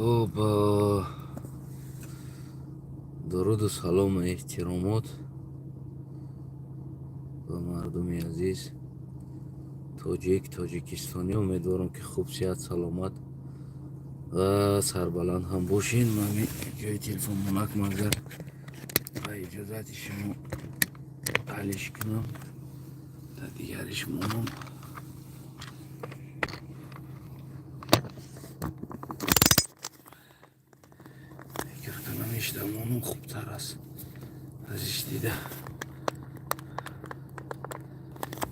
Хуб, дуруду салому эҳтиромот ба мардуми азиз тоҷик, тоҷикистонӣ. Умедворам, ки хуб, сиҳат, саломат ва сарбаланд ҳам бошин. Ман ҷои телефон монак магар ба иҷозати шумо алиш кунам, дар дигариш монам. Фикр кунам, ишда монам хубтар аст аз иш дида.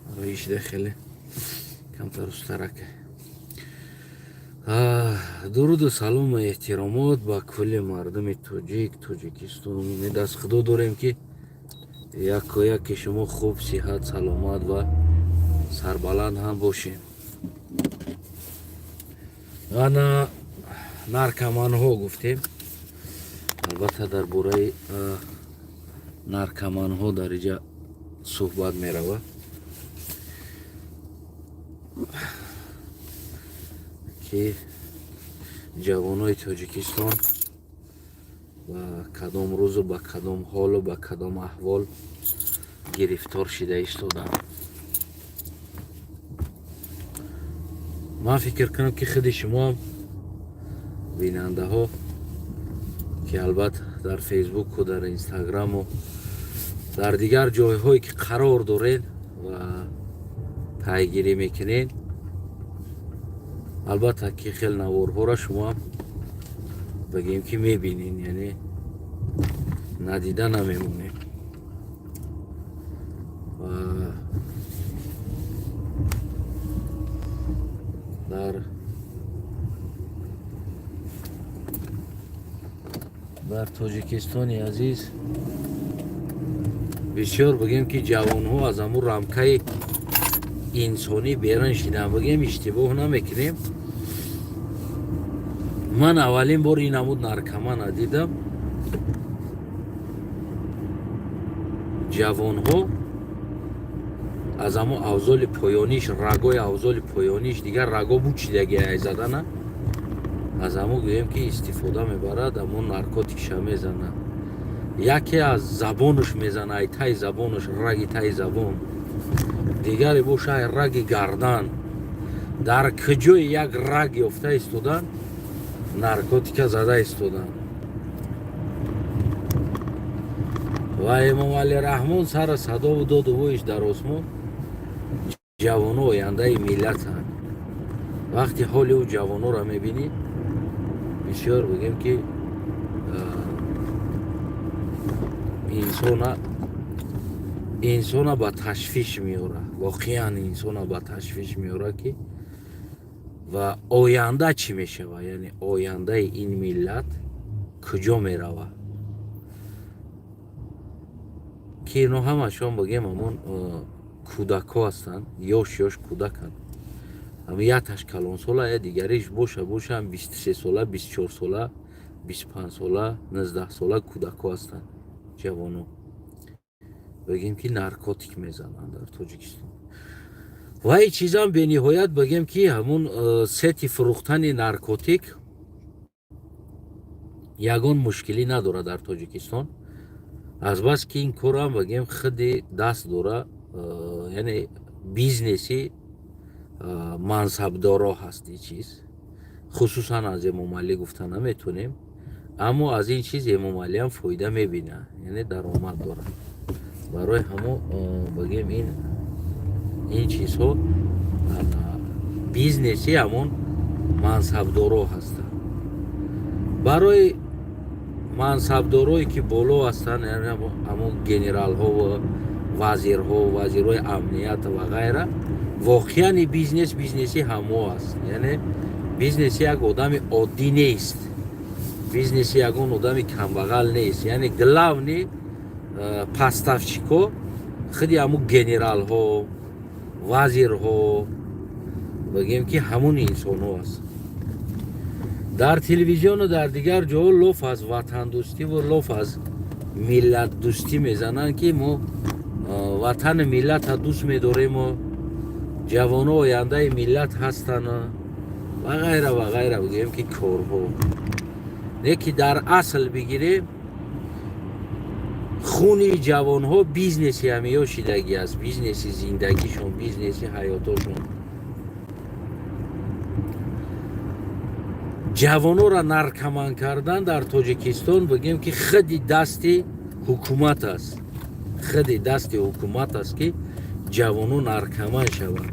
Барои ишда хеле камтар устарака. Дуруду салому эҳтиромот ба кулли мардуми тоҷик, Тоҷикистон. Умед аз Худо дорем, ки яко яке шумо хуб, сиҳат, саломат ва сарбаланд ҳам бошем. Ана, наркоманҳо гуфтем. Албатта, дар бораи наркоманҳо дар иҷа суҳбат меравад, ки ҷавонои Тоҷикистон ба кадом рӯзу, ба кадом ҳолу, ба кадом аҳвол гирифтор шида истоданд. Ман фикр кунам, ки худи шумоам, бинандаҳо, ки албатта дар Фейсбуку, дар Инстаграму, дар дигар ҷойҳое ки қарор доред ва пайгирӣ мекунед, албатта ки хел наворҳоро шумоам бигем, ки мебинед, яъне надида намемонем. Ва дар Тоҷикистони азиз бисёр, бигем, ки ҷавонҳо аз ҳамун рамкаи инсонӣ берун шидан, бигем, иштибоҳ намекунем. Ман аввалин бор ин намуд наркомана дидам. Ҷавонҳо аз ҳамун авзоли поёниш, рагои авзоли поёниш, дигар раго бучидаги ай задана, аз ҳамун, гӯем, ки истифода мебарад, ҳамун наркотикша мезана. Яке аз забонаш мезана, ай таи забонаш, раги таи забон, дигаре боша, ай раги гардан. Дар куҷои як раг ёфта истодан, наркотика зада истодан. Ва Эмомалӣ Раҳмон сара садову доду воиш дар осмон: ҷавоно ояндаи миллатанд. Вақти ҳоли ӯ ҷавонора мебинӣ, бисёр, бигем, ки инсона ба ташвиш меорад. Воқеан инсона ба ташвиш меорад, ки ва оянда чӣ мешавад, яъне ояндаи ин миллат куҷо меравад, ки ино ҳамашон, бигем, ҳамон кӯдакҳо ҳастанд, ёш ёш кӯдаканд. Ҳам якташ калонсола, я дигариш боша 23 сола, 24 сола, 25 сола, 19 сола кӯдакҳо ҳастанд. Ҷавоно, бигем, ки наркотик мезананд дар Тоҷикистон. Ва ин чизам бениҳоят, бигем, ки ҳамун сети фурӯхтани наркотик ягон мушкилӣ надорад дар Тоҷикистон, азбаски ин корам, бигем, худи даст дора, яъне бизнеси мансабдоро ҳаст. Ин чиз хусусан аз Эмомалӣ гуфта наметонем, аммо аз ин чиз Эмомалиам фоида мебинад, яъне даромад дорад. Барои ҳамо, бигем, ин чизҳо бизнеси ҳамон мансабдоро ҳастанд. Барои мансабдорое ки боло ҳастанд, ҳамон генералҳо ва вазирҳо, вазирҳои амният ва ғайра, воқеан ин бизнес бизнеси ҳамо аст, яъне бизнеси як одами оддӣ нест, бизнеси ягон одами камбағал нест. Яъне главный поставщико худи ҳамун генералҳо, вазирҳо, бигем, ки ҳамун инсонҳо аст. Дар телевизиону дар дигар ҷоҳо лоф аз ватандӯстиву лоф аз миллатдӯстӣ мезананд, ки мо ватани миллата дӯст медорему, ҷавоно ояндаи миллат ҳастанд ва ғайра ва ғайра, бигӯем, ки корҳо. Не ки дар асл бигирем, хуни ҷавонҳо бизнеси ҳамиё шидагӣ аст, бизнеси зиндагишон, бизнеси ҳаётошон. Ҷавонҳоро наркоман кардан дар Тоҷикистон, бигем ки, худи дасти ҳукумат аст, худи дасти ҳукумат аст, ки ҷавонҳо наркоман шаванд.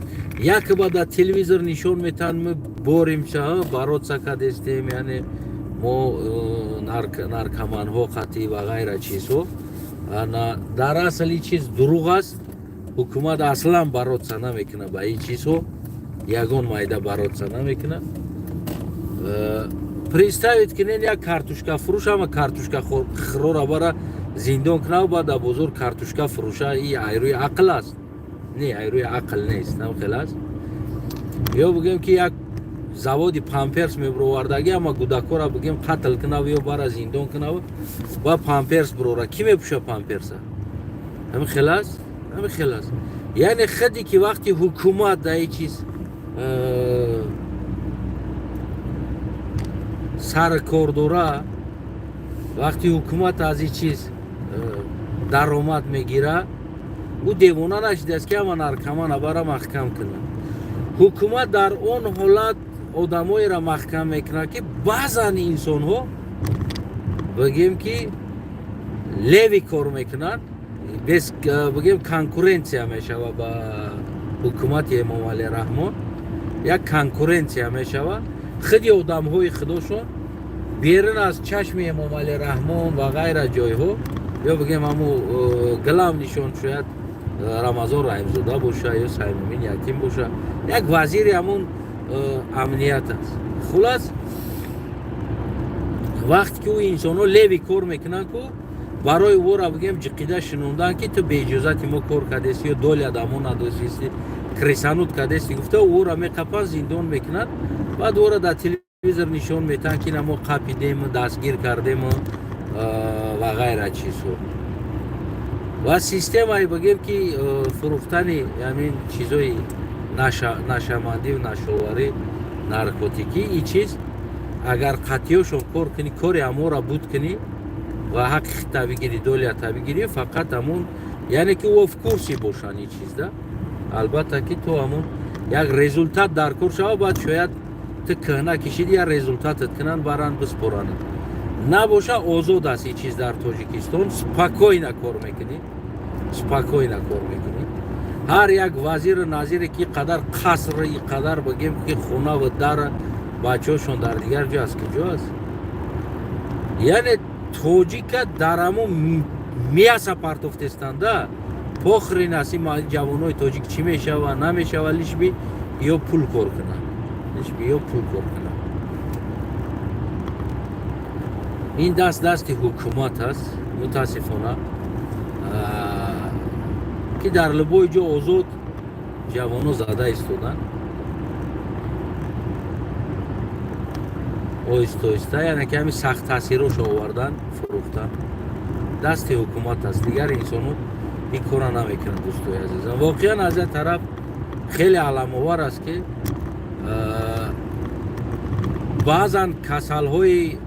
Як ба дар телевизор нишон метаҳанд: мы боремся, бороться кадестем, яъне мо наркоманҳо қатъӣ ва ғайра чизҳо. Дар асл ин чиз дурӯғ аст. Ҳукумат аслан бороться намекунад ба ин чизҳо, ягон майда бороться намекунад. Представить кунед, як картушкафурӯш ҳама картушка хӯрора бара зиндон кунав, баъд дар бозор картушка фурӯша. И айрӯи ақл аст? Не, айрӯи ақл нест, намхел аст. Ё бигӯем, ки як заводи памперс мебуровардагӣ, ама гудакҳоро, бигем, қатл кунав ё бара зиндон кунав ва памперс бурора, кӣ мепӯша памперса? Ҳамин хел аст, ҳамин хел аст. Яъне худе ки вақти ҳукумат дар ин чиз сар кор дора, вақти ҳукумат аз ин чиз даромад мегира, ӯ девона нашидааст, ки ҳама наркомана бара маҳкам кунад. Ҳукумат дар он ҳолат одамоеро маҳкам мекунад, ки баъзан инсонҳо, бигем, ки левый кор мекунанд, без, бигем, конкуренция мешава ба ҳукумати Эмомалӣ Раҳмон, як конкуренция мешава. Худи одамҳои худошон берун аз чашми Эмомалӣ Раҳмон ва ғайра ҷойҳо, ё бигем, ҳаму главный шон шояд Рамазон Раҳимзода боша ё Саймумин Ятим боша, як вазири ҳамун амният аст. Хулас, вақте ки ӯ инсонҳо левый кор мекунанд, ку барои ӯро, бигем, ҷиқида шинондан, ки ту беиҷозати мо кор кардеси ё доля дамо надосисти, крысануть кардеси, гуфта, ӯро меқапанд, зиндон мекунанд. Баъд ӯро дар телевизор нишон метаҳанд, ки на, мо қапидему, дастгир кардему ва ғайра чизҳо. Ва системаи, бигем, ки фурӯхтани ҳамин чизҳои нашамандию нашоварӣ, наркотикӣ, ин чиз агар қатъиёшон кор кунӣ, кори ҳаморо буд кунӣ ва ҳаққи хита бигирӣ, доля та бигирӣ, фақат ҳамун, яъне ки ӯ в курсе бошанд ин чиз да, албатта, ки то ҳамун як результат дар кор шава, баъд шояд ту кӯҳна кишиди, як результат ат кунанд, баранд, биспоранд. Набоша, озод аст ин чиз дар Тоҷикистон, спокойно кор мекунӣ, спокойно кор мекунӣ. Ҳар як вазиру назире ки қадар қаср, и қадар, бигем, ки хонаву дара, бачаҳошон дар дигар ҷо аст, куҷо аст? Яъне тоҷика дар ҳамон мясо партофтестанда, похрен аст ин ҷавонои тоҷик чӣ мешава, намешава, лишь бы ё пул кор кунанд, лишь бы ё пул кор кунанд. Ин даст дасти ҳукумат аст, мутаассифона, ки дар любой ҷо озод ҷавоно зада истоданд оҳиста оҳиста, яъне ки ҳамин сахт таъсирошо овардан, фурӯхтан. Дасти ҳукумат аст, дигар инсоно ин кора намекунанд. Дӯстои азизам, воқеан, аз як тараф хеле аламовар аст, ки баъзан касалҳои,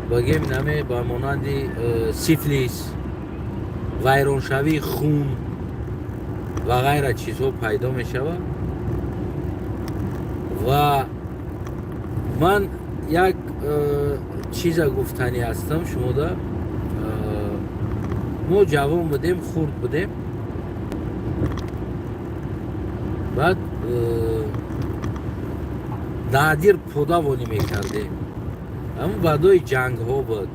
бигем, наме ба монанди сифлис, вайроншавии хун ва ғайра чизҳо пайдо мешавад. Ва ман як чиза гуфтанӣ ҳастам шумода. Мо ҷавон будем, хурд будем, баъд дадир подавонӣ мекардем, ҳамн баъдои ҷангҳо буд.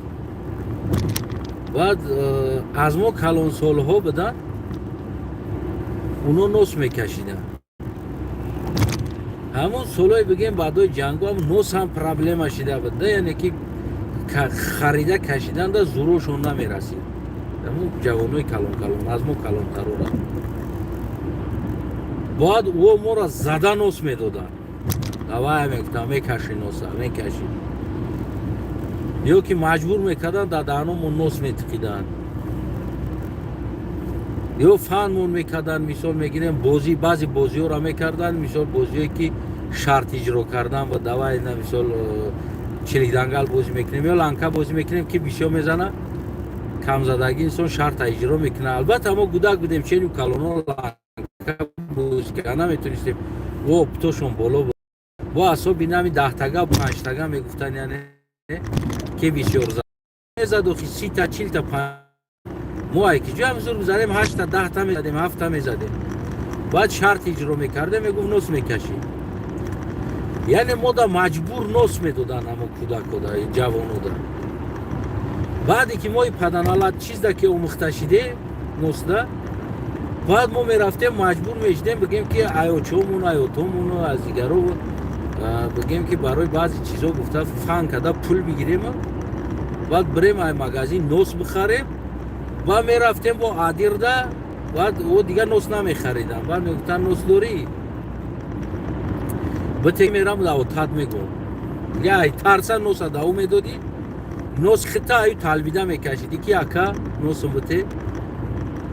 Баъд аз мо калонсолҳо буданд, уно нос мекашиданд. Ҳамон солҳое, бигем, баъдои ҷангҳо ҳам нос ҳам проблема шида буд, яъне ки харида кашиданда зурӯшон намерасид. Ҳамон ҷавонои калон калон, аз мо калонтарора, бояд ӯ моро зада нос медоданд. Давай, мегуфтам, мекаши носа, мекаши, ё ки маҷбур мекарданд, дар даҳномон нос метиқиданд ё фанмон мекарданд. Мисол мегирем, бозӣ, баъзе бозиҳоро мекарданд, мисол, бозиҳое ки шарт иҷро кардан ва давай на, мисол. Чиликдангал бозӣ мекунем ё ланка бозӣ мекунем, ки бисёр мезана, камзадагӣ инсон шарта иҷро мекунад. Албатта, мо гудак будем, ченю калоно ланка бозӣ карда наметонистем, во птошон боло буд. Бо асоби нами 10 тага, 5 тага мегуфтан, яъне ки бисёр мезаду 30 та, 40 та. Мо айки ҷоям зур бизанем, ҳашта, 10 та мезадем, ҳафта мезадем. Баъд шарт иҷро мекардем, мегуфт: «Нос мекашӣ». Яъне мода маҷбур нос медодан, амо кӯдакода, ҷавонода. Баъде ки мои паданалат чизда ки омӯхта шидем носда, баъд мо мерафтем, маҷбур мешидем, бигем ки аёчомун, аётомуну аз дигаро бигем ки барои баъзе чизо гуфта, фан када пул бигирем, баъд бирем ай магазин нос бихарем. Баъд мерафтем бо адирда, баъд о дигар нос намехаридам. Баъд мегуфтан: «Нос дорӣ, бите». Мерам, отат мегӯм, ай тарса носа да ӯ медодӣ, нос хита аю талбида мекашидӣ ки: «Ака, носум бите».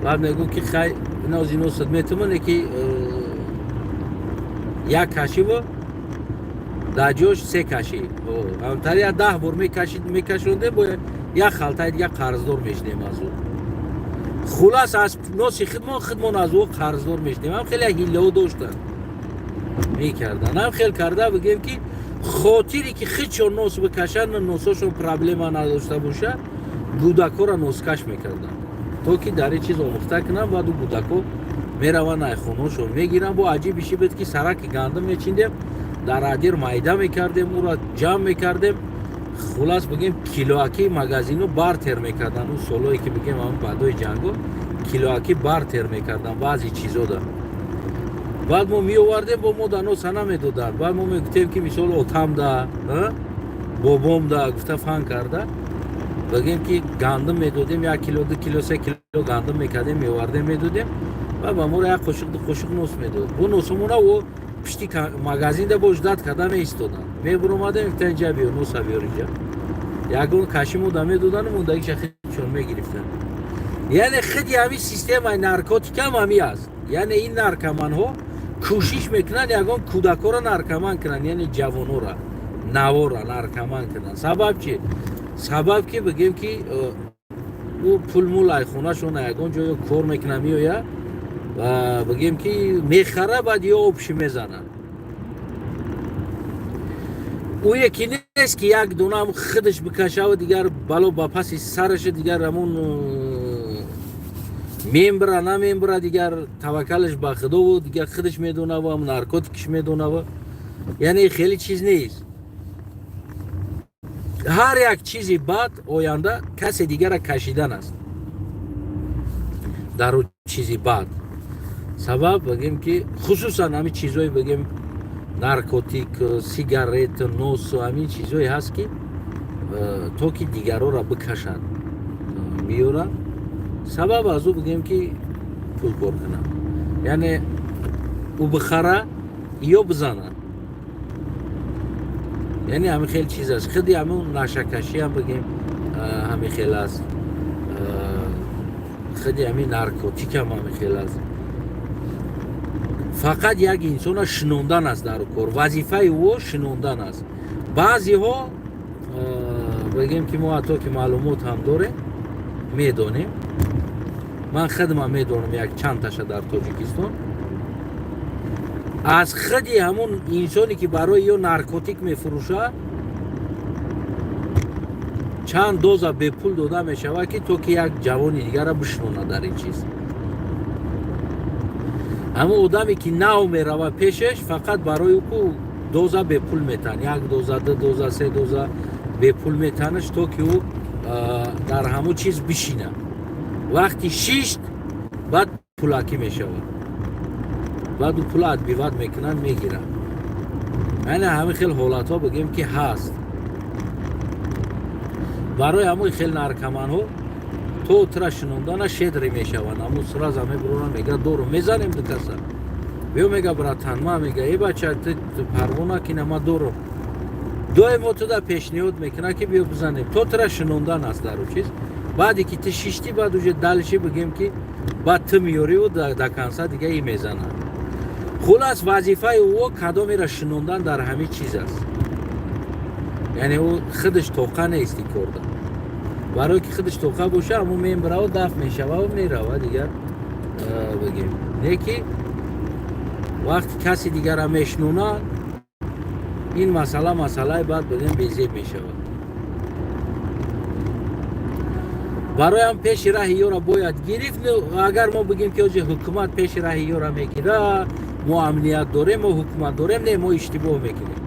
Баъд мегӯ ки: «Хай, нози носат метумане ки як кашиву дар ҷош се кашӣ». Ҳамтари я 10 бор мекашондем, бо як халтаи дига қарздор мешидем аз ӯ. Хулас, аз носи хидмон хидмон аз ӯ қарздор мешидем. Ҳам хеле ҳиллаҳо доштанд, мекардан. Ҳам хел карда, бигем ки хотире ки хичон нос бикашанд, носошон проблема надошта боша, гудакҳоро носкаш мекарданд, то ки дар ин чиз омӯхта кунанд. Баъду гудакҳо мераванд, айхоношон мегиранд. Бо аҷибиши буд, ки сараки гандум мечиндем, дар адир майда мекардем, ӯро ҷамъ мекардем. Хулас, бигем, килоаки магазину бартер мекарданд. Ӯ солое ки, бигем, ҳамн баъдои ҷанго килоаки бартер мекарданд баъзе чизода. Баъд мо меовардем, бо мо да носа намедоданд. Баъд мо мегуфтем ки мисол отамда, бобомда гуфта, фан карда, бигем ки гандум медодем, 1 кило, 2 кило, 3 кило гандум мекардем, меовардем, медодем. Баъд ба моро як қошиқ, ду қошиқ нос медод. Бо носумона о пишти магазинда бо ждать карда меистоданд. Мебуромадем, гуфта: «Инҷа биё, носа биёр инҷа». Ягон кашимода медодану мондагиша худшон мегирифтанд. Яъне худи ҳамин системаи наркотикам ҳами аст. Яъне ин наркоманҳо кӯшиш мекунанд ягон кӯдакҳоро наркоман кунанд, яъне ҷавонора, навора наркоман кунанд. Сабаб чи? Сабаб ки, бигем ки ӯ пулмул айхонашона ягон ҷое кор мекунад, меояд ва, бигем ки, мехара, баъд ё обши мезанад. Ӯе ки нест, ки як дона худаш бикашаву дигар бало ба паси сараша, дигар ҳамун мембра, намембра, дигар таваккалаш ба худову дигар худаш медонаву ам наркотикш медонаву. Яъне хеле чиз нест. Ҳар як чизи бад оянда касе дигара кашидан аст дар ӯ чизи бад. Сабаб, бигем ки, хусусан ҳамин чизҳое, бигем, наркотик, сигарет, носу, ҳамин чизҳое ҳаст, ки то ки дигарора бикашад, биёрад. Сабаб аз ӯ, бигем ки, пул кор кунад, яъне ӯ бихара ё бизанад. Яъне ҳамин хел чиз аст. Худи ҳамун нашакашиам, бигем, ҳамин хел аст, худи ҳамин наркотикам ҳамин хел аст. Фақат як инсона шинондан аст дар кор, вазифаи ӯ шинондан аст. Баъзеҳо, бигем ки, мо ҳатто ки маълумот ҳам дорем, медонем, ман худман медонам як чандташа дар Тоҷикистон, аз худи ҳамун инсоне ки барои ё наркотик мефурӯшад, чанд доза бепул дода мешавад, ки то ки як ҷавони дигара бишнонад дар ин чиз. Ҳамун одаме ки нав меравад пешеш, фақат барои ӯ ку доза бепул метаҳанд, як доза, ду доза, се доза бепул метаҳанаш, то ки ӯ дар ҳамун чиз бишинад. Вақти шишт, баъд пулакӣ мешавад, баъд ӯ пула отбивать мекунанд, мегиранд. Яъне ҳамин хел ҳолатҳо, бигем ки, ҳаст. Барои ҳамои хел наркоманҳо то тира шинондана щедрый мешаванд. Ҳамун сразу мебуронанд, мега: «Дору мезанем ду каса, биё». Мега: «Братан, ма», мега, «э бача, ту парво накина, ма дорум». Доимо туда пешниҳод мекунад, ки биё бизанем. То тира шинондан аст дару чиз. Баъде ки ту шиштӣ, баъд уже дальше, бигем ки, баъд ту меёриву до конца дига и мезанад. Хулас, вазифаи ӯ кадомеро шинондан дар ҳамин чиз аст. Яъне ӯ худаш тоқа нест и корда. Барое ки худаш тоқа боша, ҳамун мембараву дафт мешававу мерава дигар. Бигем, не ки вақти каси дигара мешнонад, ин масъала масъалаи баъд, бигем, безеб мешавад. Бароям пеши раҳи ёра бояд гирифт. Агар мо бигем, ки оҷи ҳукумат пеши раҳи ёра мегирад, мо амният дорем, мо ҳукумат дорем, не, мо иштибоҳ мекунем,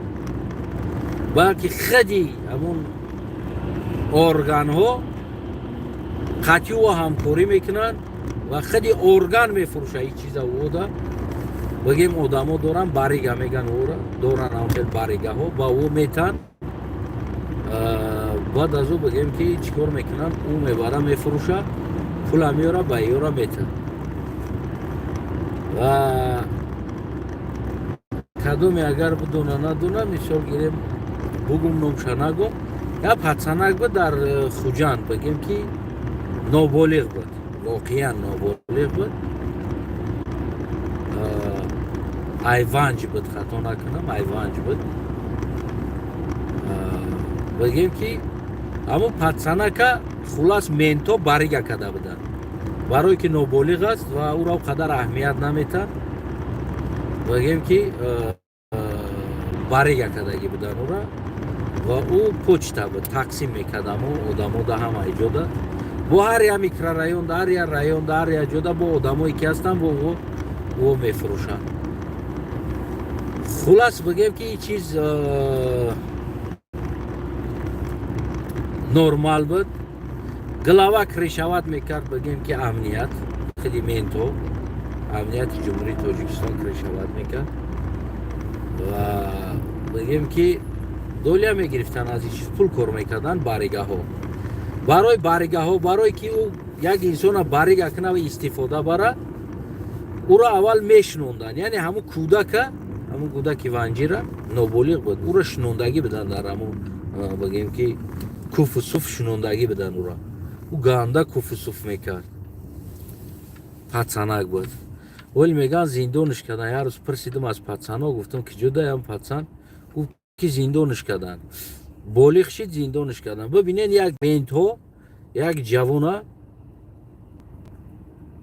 балки худи ҳамун органҳо қатъи ӯ ҳамкорӣ мекунанд ва худи орган мефурӯшад ин чиза. Ода, бигем, одамо доранд, барига меган, ӯра доранд, ам хел баригаҳо ба ӯ метан. Баъд аз ӯ, бигем, ки чӣ кор мекунанд? Ӯ мебара, мефурӯшад, пула меёра, ба ёра метан. Ва кадоме агар бидона, надона, мисол гирем, бугум, номша нагум, як пацанак буд дар Хуҷанд, бигем, ки ноболиғ буд, воқеан ноболиғ буд, айванҷ буд, хато накунам, айванҷ буд. Бигем, ки ҳамун пацанака, хулас, менто барига карда буданд, барое ки ноболиғ аст ва ӯро қадар аҳамият наметанд. Бигем, ки барига кардагӣ буданд ӯра ва ӯ почта буд, тақсим мекард амо одамо да ҳама иҷода, бо ҳар як микрорайон, да ҳар як район, да ҳар як ҷода бо одамое ки ҳастанд, бо ӯ мефурӯшанд. Хулас, бигем, ки ин чиз нормал буд. Глава крышевать мекард, бигем, ки амният, худи менто, амнияти Ҷумҳурии Тоҷикистон крышевать мекард ва, бигем, ки доля мегирифтанд аз ин чиз, пул кор мекарданд баригаҳо. Барои баригаҳо, барое ки ӯ як инсона барига кунад ва истифода бара, ӯро аввал мешинонданд. Яъне ҳамун кӯдака, ҳамун кӯдаки ванҷира, ноболиғ буд, ӯро шинондагӣ буданд дар ҳамун, бигем, ки куфу суф шинондагӣ буданд ӯро. Ӯ ганда куфу суф мекард, пацанак буд. Вол меган, зиндониш кардан. Як рӯз пурсидим аз пацано, гуфтам, ки ҷудаям пацан? Гуфт, ки зиндониш карданд, болиғ шид, зиндониш карданд. Бибинед, як ментҳо як ҷавона,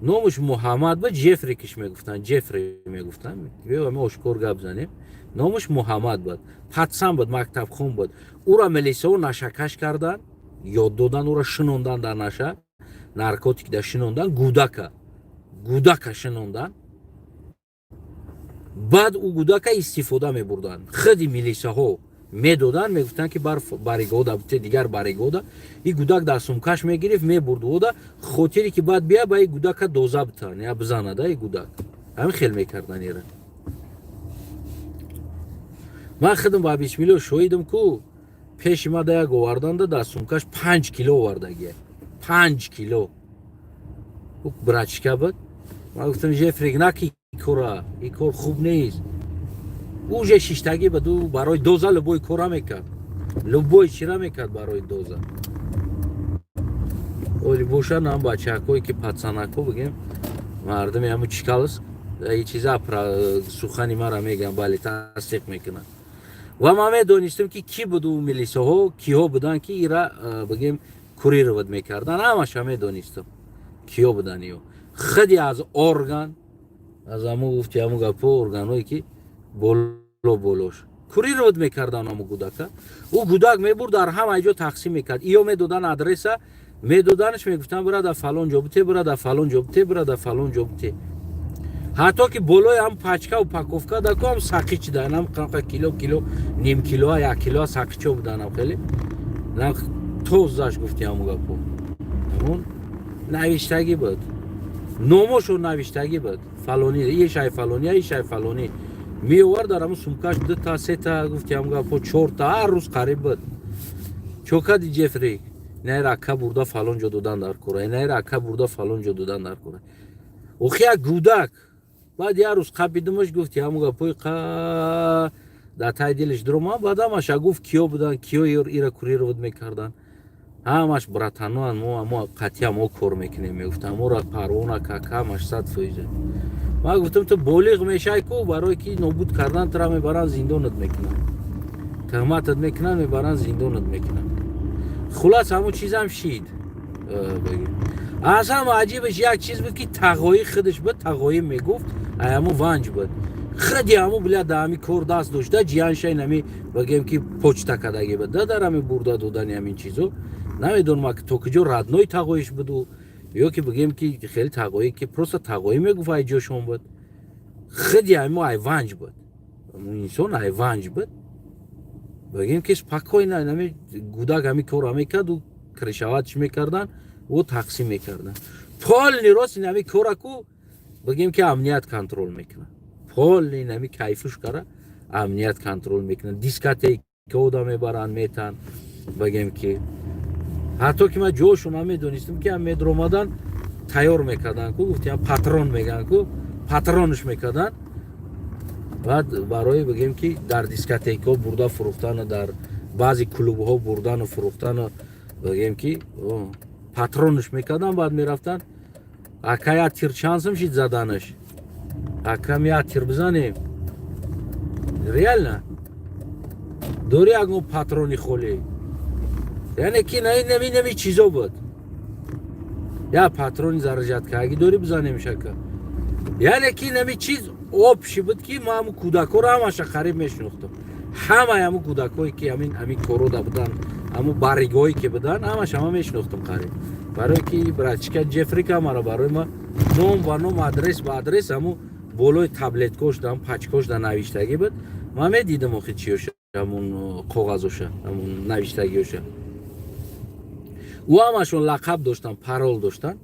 номаш Муҳаммад буд, Ҷефрикиш мегуфтанд, Ҷефри мегуфтанд, мо ошкор гап занем, номаш Муҳаммад буд, пацан буд, мактабхон буд. Ӯра милисао нашакаш карданд, ёд додан, ӯра шинондан дар наша, наркотик да шинондан, гудака, гудака шинондан. Баъд ӯ гудака истифода мебурданд. Худи милисаҳо медоданд, мегуфтанд, ки бар баригода буте, дигар баригода. И гудак дар сумкаш мегирифт, мебурд ода, хотире ки баъд бия ба и гудака доза битан я бизанада и гудак. Ҳамин хел мекардан ира. Ман худам ба бисмилло шоҳидам ку, пеши ма да як оварданда, дар сумкаш 5 кило овардагия, 5 кило. Братишка буд. Ман гуфтам: «Жефрик, наки кора, и кор хуб нест». Уже шиштагӣ буд, ӯ барои доза любой кора мекард, любой чира мекард барои доза. Оли бошанд ҳам бачаҳакое ки пацанако, бигем, мардуми ҳаму чикалс и чиза сухани мара мегам, бале, тасдиқ мекунанд. Ва ман медонистам, ки кӣ буд ӯ, милисаҳо киҳо буданд, ки ира, бигем, курировать мекарданд. Ҳамаша медонистам, киҳо буданд ё худи аз орган, аз ҳаму гуфти, ҳаму гапо, органҳое ки боло болош курировать мекарданд. Ҳаму гудака ӯ гудак мебурд, дар ҳама ҷо тақсим мекард. Иё медоданд, адреса медоданаш, мегуфтанд: «Бира, дар фалон ҷо буте, бира, дар фалон ҷо буте, бира, дар фалон ҷо буте». Ҳатто ки болои ҳам пачка упаковка дако ҳам сақич дан, кило кило, ним килоа, як килоа сақичо буданам, хеле тозаш, гуфти ҳаму гапо. Ҳамун навиштагӣ буд, номошон навиштагӣ буд: фалонӣ, ишай фалонӣ, ишай фалонӣ. Меовард дар ҳамун сумкаш дута, сета, гуфти ҳамун гапо, чорта, ҳар рӯз қариб буд. Чокади Ҷефрик, инайра ака бурда фалон ҷо додан дар кора, инайра ака бурда фалон ҷо додан дар кора. Охи як гудак. Баъд як рӯз қапидимаш, гуфти ҳамун гапои, қа дар таи дилаш дуромад. Баъд ҳамаша гуфт, киё буданд, киё ира курировать мекарданд. Ҳамаш братаноан, мо қатъия мо кор мекунем, мегуфтам, моро парвона как, ҳамаш 100%. Ман гуфтам: «Ту болиғ мешай ку, барое ки нобуд кардан тура мебаранд, зиндонат мекунанд». Тӯҳматат мекунанд, мебаранд, зиндонат мекунанд. Хулас, ҳамун чизам шид. Аз ҳама аҷибаш як чиз буд, ки тағоӣ худаш буд, тағоӣ мегуфт, ҳамун Ванҷ буд. Худи ҳамун, бля, да ҳами кор даст дошта, ҷиянша инами бигем ки почта кадаги буд, да дар ҳами бурда додани ҳамин чизо. Намедонам, то куҷо родной тағоиш буду ё ки бигем ки хеле тағоӣ, ки просто тағоӣ мегуфт, ай ҷошон буд. Худи ҳамо ай Ванҷ буд, инсон ай Ванҷ буд. Бигем ки спокойно нами гудак ҳами корро мекард, крышовать ш мекардан, ӯ тақсим мекардан. Полный рост инами кораку бигем ки амният контроль мекунад. Полный инами кайфушкара амният контроль мекунад. Дискотекаода мебаранд, метан. Бигем ки ҳатто ки ман ҷошо намедонистам, ки медромадан, тайёр мекардан ку, гуфтиам, патрон меган ку, патронш мекардан. Баъд барои бигем ки дар дискотекаҳо бурда фурӯхтану дар баъзе клубҳо бурдану фурӯхтану, бигем ки патронш мекардан. Баъд мерафтан: «Ака, як тир чанд сум шид заданаш? Акам, як тир бизанем, реально дори ягон патрони холӣ?» Яъне ки нами чизо буд: «Як патрони заряжать каги дори, бизанем шака?» Яъне ки нами чиз общий буд, ки ма ҳамун кӯдакҳоро ҳамаша қариб мешинохтам. Ҳамаи ҳамун кӯдакҳое ки ҳамин корода будан, ҳамун баригҳое ки будан, ҳамаша ма мешинохтам қариб, барое ки братчика Ҷефрика мара барои ма ном ба ном, адрес ба адрес, ҳамун болои таблеткош да, пачкош да навиштагӣ буд. Ман медидам охи чиёша, ҳамун коғазоша, ҳамун навиштагиёша. Ӯ ҳамашон лақаб доштан, парол доштан: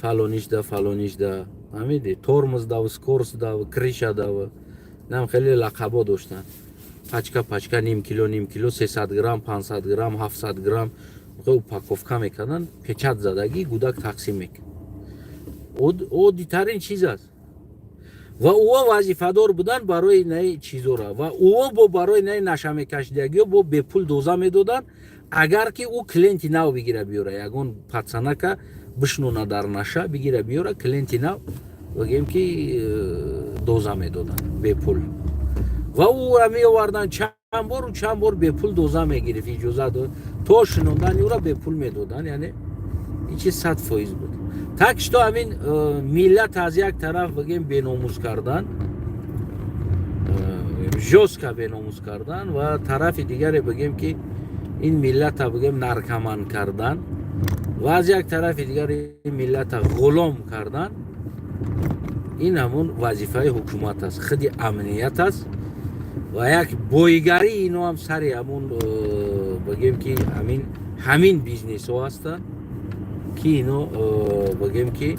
фалонишда, фалонишда, фаҳмиди, тормоз дав, скорость дав, крыша дав, нам хеле лақабо доштан. Пачка пачка, ним кило, ним кило, 300 грамм, 500 грамм, 700 грамм упаковка мекарданд, печать задагӣ, гудак тақсим мекард. Оддитарин чиз аст. Ва ӯо вазифадор буданд барои наи чизора, ва ӯо бо барои наи наша мекашидагиё бо бепул доза медоданд, агар ки ӯ клиенти нав бигира биёра, ягон пацанака бишнона дар наша, бигира биёра, клиенти нав, бигем ки доза медоданд бепул. Ва ӯра меоварданд чанд бору чанд бор, бепул доза мегирифт, иҷоза дод, то шинондани ӯра бепул медоданд. Яъне ин чиз 100% буд. Так что ҳамин миллат аз як тараф, бигем, беномус кардан, жёстко беномус кардан, ва тарафи дигаре, бигем ки ин миллата, бигем, наркоман кардан, ва аз як тарафи дигар ин миллата ғулом кардан. Ин ҳамун вазифаи ҳукумат аст, худи амният аст ва як боигарии ино ҳам сари ҳамун бигем ки ҳамин бизнесҳо ҳастанд, ки ино бигем ки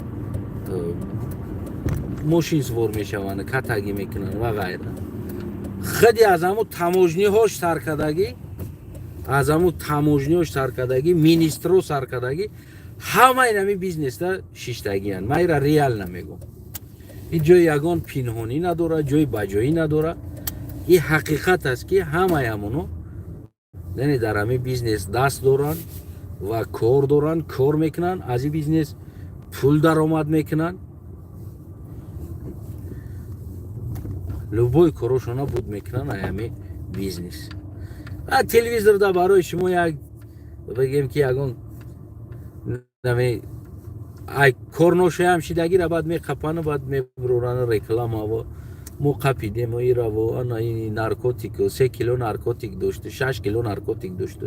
мошин сувор мешаванд, катагӣ мекунанд ва ғайра. Худи аз ҳамун таможня ҳош саркардагӣ, аз ҳамун таможня ҳош саркардагӣ, министро саркардагӣ, ҳамаи ҳамин бизнеста шиштагиянд. Ман ира реально мегӯм, ин ҷои ягон пинҳонӣ надорад, ҷои баҷоӣ надорад. Ин ҳақиқат аст, ки ҳамаи ҳамоно, яъне дар ҳамин бизнес даст доранд ва кор доранд, кор мекунанд, аз ин бизнес пул даромад мекунанд, любой корошона буд мекунанд ай ҳамин бизнес. Телевизорда барои шумо як, бигем ки, ягон ай корношоям шидагира баъд меқапану баъд мебурорану рекламаво: «Мо қапидем ираво, ана ин наркотик, 3 кило наркотик дошт, 6 кило наркотик дошт».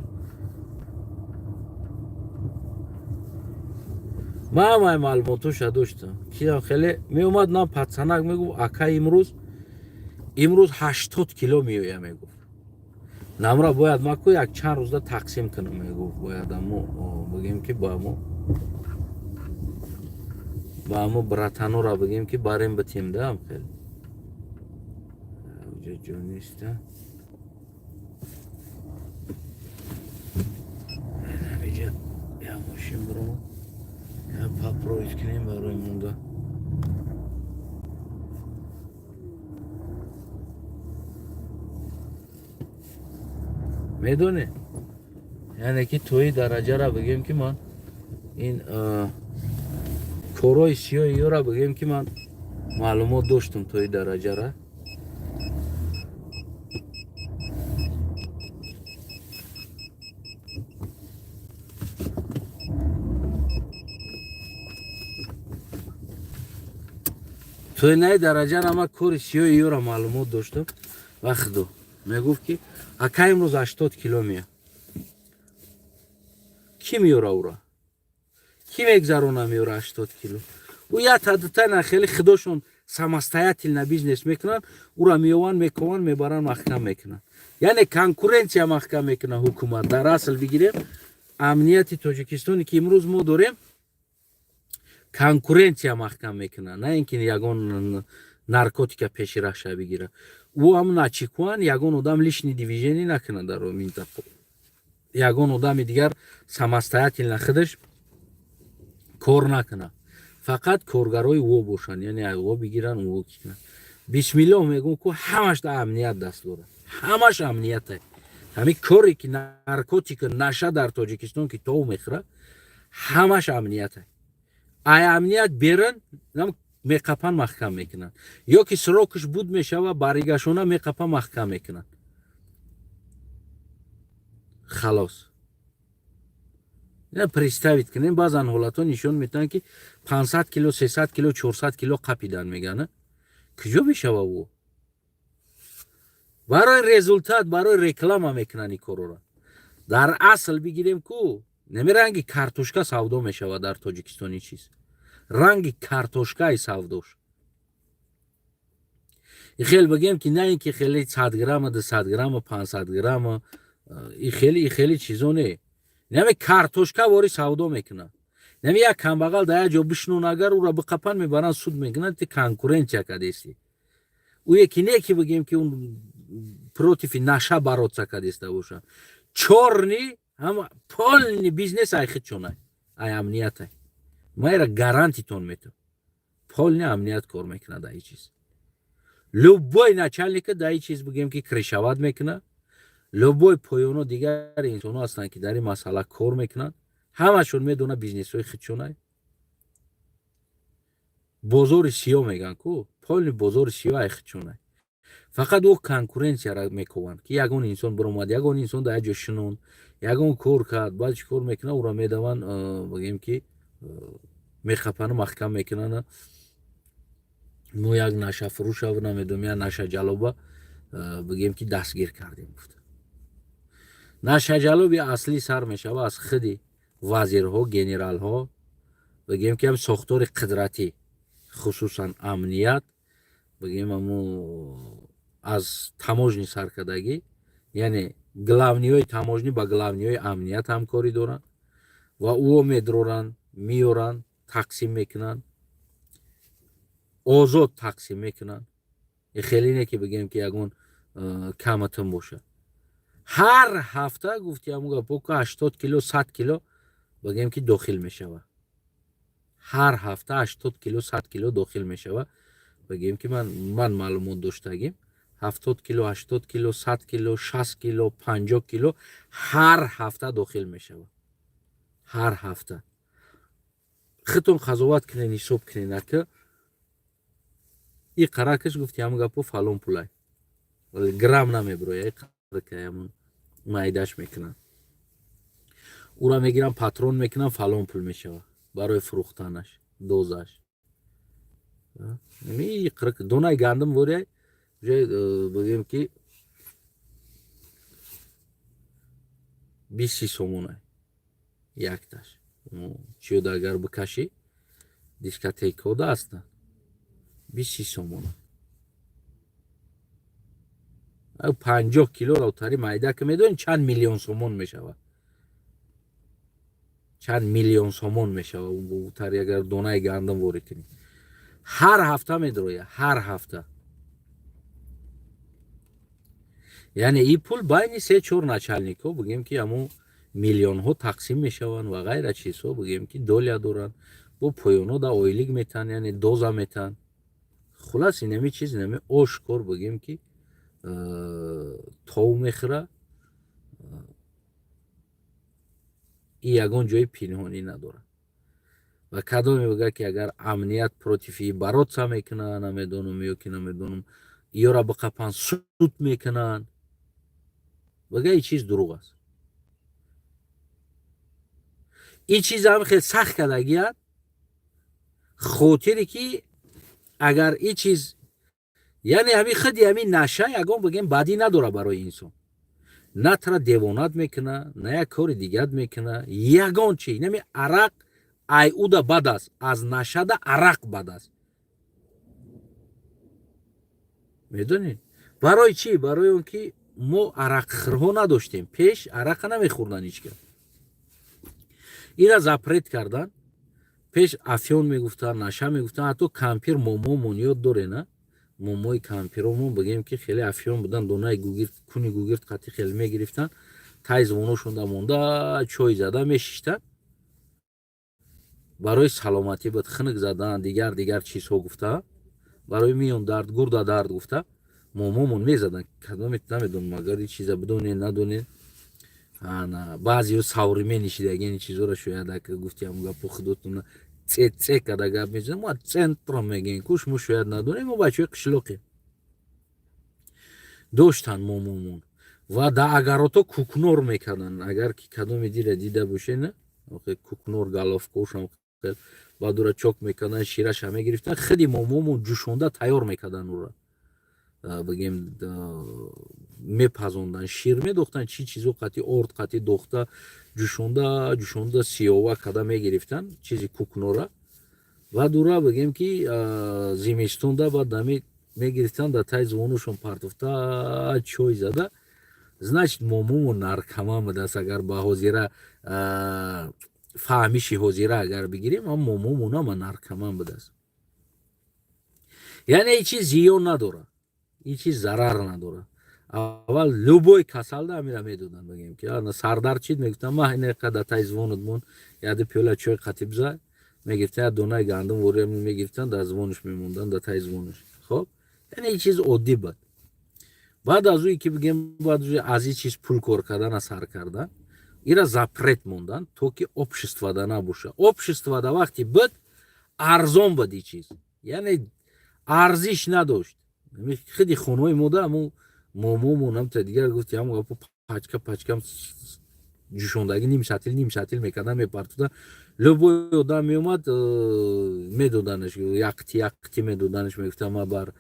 Ман ҳамаи маълумотоша доштам. Киам хеле меомад, нам пацанак мегуфт: «Ака, имрӯз 80 кило меоя», мегуфт, «намра бояд ма ку як чанд рӯзда тақсим кунам», мегуфт, «бояд амо, бигем ки, ба амо братанора, бигем ки, барем битем да». Хеле ҷо неста. Иҷа як мошин бирома, як поправить кунем барои монда. Медонед, яъне ки тои дараҷара, бигем ки, ман ин корҳои сиёҳи ёра, бигем ки, ман маълумот доштам тои дараҷара. То инаи дараҷара ма кори сиёи ёра маълумот доштам. Вақтду мегуфт, ки ака, имрӯз 80 кило мея. Кӣ меёра ура? Кӣ мегзарона, меёра 80 кило? Ӯ як тадута на, хеле худошон самостоятельно бизнес мекунанд. Ура меованд, мекованд, мебаранд, маҳкам мекунанд. Яъне конкуренция маҳкам мекунад ҳукумат. Дар асл бигирем, амнияти Тоҷикистоне, ки имрӯз мо дорем, конкуренция маҳкам мекунад, на ин ки ягон наркотика пеши раша бигирад. Ӯ ҳам начикуан, ягон одам лишний движение накунад дар минтақа, ягон одами дигар самостоятельно худаш кор накунад, фақат коргарои ӯ бошанд, яъне ӯ бигиранд, ӯ кунанд. Бисмиллоҳ мегӯм, ку ҳамаш да амният даст дорад, ҳамаш амнияте. Ҳамин коре ки наркотика, наша дар Тоҷикистон ки тов мехӯрад, ҳамаш амнияте. Ай амният беран меқапан, маҳкам мекунанд, ё ки срок ш буд мешава, баригашона меқапан, маҳкам мекунанд, халос. Представить кунем, баъзан ҳолатҳо нишон метиҳанд, ки 500 кило, 300 кило, 400 кило қапидан мегӯянд. Куҷо мешава? Ӯ барои результат, барои реклама мекунанд ин корора. Дар асл бигирем, ку неми ранги картошка савдо мешавад дар Тоҷикистон. Ин чиз ранги картошкаи савдош. Хел бигем, ки на ин ки хеле 100 грамма, 200 грамма, 500 грамма, и хеле чизо не, нами картошка вори савдо мекунад. Нами як камбағал дар як ҷо бишнон, агар ӯра биқапан, мебаранд, суд мекунанд: ти конкуренция кадести. Ӯе ки не, ки бигем, ки он против наша бороться кадеста боша. Чёрный ҳама полный бизнес ай хидчонай, ай амниятай. Ма ира гарантитон метам, полный амният кор мекунад дар ин чиз. Любой начальника дар ин чиз, бигем, ки крышевать мекунад, любой поёно, дигар инсонҳо ҳастанд, ки дар ин масъала кор мекунанд, ҳамашон медонад бизнесҳои худшонай. Бозори сиёҳ мегӯянд ку, полный бозори сиёҳ ай худшонай. Фақат ӯ конкуренцияра мекованд, ки ягон инсон биромад, ягон инсон дар як ҷо шинонд, ягон кор кард, баъд чӣ кор мекунад? Ӯро медаванд, бигем, ки мехапану маҳкам мекунанд. Мо як нашафурӯша, намедонам, як нашаҷалоба, бигем, ки дастгир кардем, гуфта. Нашаҷалоби аслӣ сар мешава аз худи вазирҳо, генералҳо, бигем, ки ҳам сохтори қудратӣ, хусусан амният, бигем, аму аз таможни саркардагӣ, яъне главный ҳои таможни ба главный ҳои амният ҳамкорӣ доранд ва ӯо медроранд, меёранд, тақсим мекунанд, озод тақсим мекунанд. Хеле не ки бигем, ки ягон каматон бошад. Ҳар ҳафта, гуфти ҳамун гапо, ку 80 кило, 100 кило, бигем, ки дохил мешавад. Ҳар ҳафта 80 кило, 100 кило дохил мешавад. Бигем, ки ман маълумот доштагим, 70 кило, 80 кило, 100 кило, 60 кило, 50 кило ҳар ҳафта дохил мешавад, ҳар ҳафта. Худтон қазоват кунед, ҳисоб кунед, ака. И қаракаш, гуфти ҳамун гапо, фалон пулай, грамм намебироя, ҳамун майдаш мекунанд, ура мегиранд, патрон мекунанд, фалон пул мешавад барои фурӯхтанаш, дозаш. Донаи гандум воряй, бигем, ки 20 сомонай якташ. Чиёда агар бикашӣ, дискотекода ҳастанд, 20 сомона. 50 килоро тари майда ки, медонӣ, чанд миллион сомон мешавад? Чанд миллион сомон мешавад тари, агар донаи гандум ворид кунӣ. Ҳар ҳафта медроя, ҳар ҳафта. Яъне ин пул байни се чор начальник ҳо, бигем, ки ҳамун миллионҳо тақсим мешаванд ва ғайра чизҳо, бигем, ки доля доранд, бо поёнҳо да ойлик метаҳанд, яъне доза метаҳанд. Хулас, инами чиз, инами ошкор, бигем, ки тов мехӯра. И ягон ҷои пинҳонӣ надорад. Ва кадоме бигӯяд, ки агар амният против и бороться мекунад, намедонам, ё ки намедонам, ёра биқапан, суд мекунанд, бигӯя, ин чиз дурӯғ аст. Ин чиз ҳам хел сахт кардагианд, хотире ки Агар и чиз, яъне ҳами худи ҳами наша ягон, бигем, бадӣ надора барои инсон, на тра девонат мекуна, на як кори дигат мекуна, ягон чи. Инами арақ айуда бад аст, аз нашада арақ бад аст. Медонед барои чӣ? Барои он ки мо арақхӯрҳо надоштем пеш, арақа намехӯрдан ҳеч кас. Ира запрет кардан. Пеш афён мегуфтанд, наша мегуфтанд, ҳатто кампир момомон ёд дорена, момои кампиромон, бигем, ки хеле афён будан, донаи гугирт, куни гугирт қати хеле мегирифтанд, тай звоношонда монда, чой зада мешиштанд, барои саломатӣ буд, хунук задан, дигар дигар чизҳо гуфта, барои миён дард, гурда дард гуфта, момомон мезаданд. Кадоме намедонам, агар ин чиза бидонед, надонед. Баъзеҳо современный шидаги, ин чизҳоро шояд гуфтиам гапу худотона це када гап мезанем, мо центром мегӯем куш, мо шояд надонем, мо бачаҳои қишлоқем. Доштанд момомон ва да агарото кукнор мекарданд. Агар ки кадоме дира дида боше, кукнор головкошам баъд ура чок мекарданд, шираша мегирифтанд, худи момомон ҷӯшонда тайёр мекарданд ура, бигем, мепазонданд, шир медохтанд, чӣ чизо қати, орд қати дохта, ҷӯшонда ҷӯшонда, сиёва када мегирифтанд чизи кукнора. Баъд ура, бигем, ки зимистонда баъд ами мегирифтанд, дар таи звонушон партофта, чой зада. Значит, момомо наркоман будааст. Агар ба ҳозира фаҳмиши ҳозира агар бигирем, ам момомонама наркоман будааст. Яъне ин чиз зиён надорад, ин чиз зарар надорад. Аввал любой касалда амира медоданд, бигем, ки сардард чид, мегуфтам, ма инақа дар таи звонут мон, яде пиёла чой қатиб зад, мегирифтан, як донаи гандум вория мегирифтан, дар звонуш мемондан, дар таи звонуш. Хоб, яъне ин чиз оддӣ буд. Баъд аз ӯе ки, бигем, баъд аз ин чиз пул кор кардана сар кардан, ира запрет мондан, то ки обществода набоша. Обществода вақти буд, арзон буд ин чиз, яъне арзиш надошт. Худи хонаҳои мода ҳамун момомон ҳамта дигар гуфти, ҳамун гапо, пачка пачка ҷӯшондагӣ, ним сатил ним сатил мекардан, мепартудан, любой одам меомад, медоданаш, як қити, як қити медоданаш, мегуфтам, ма бар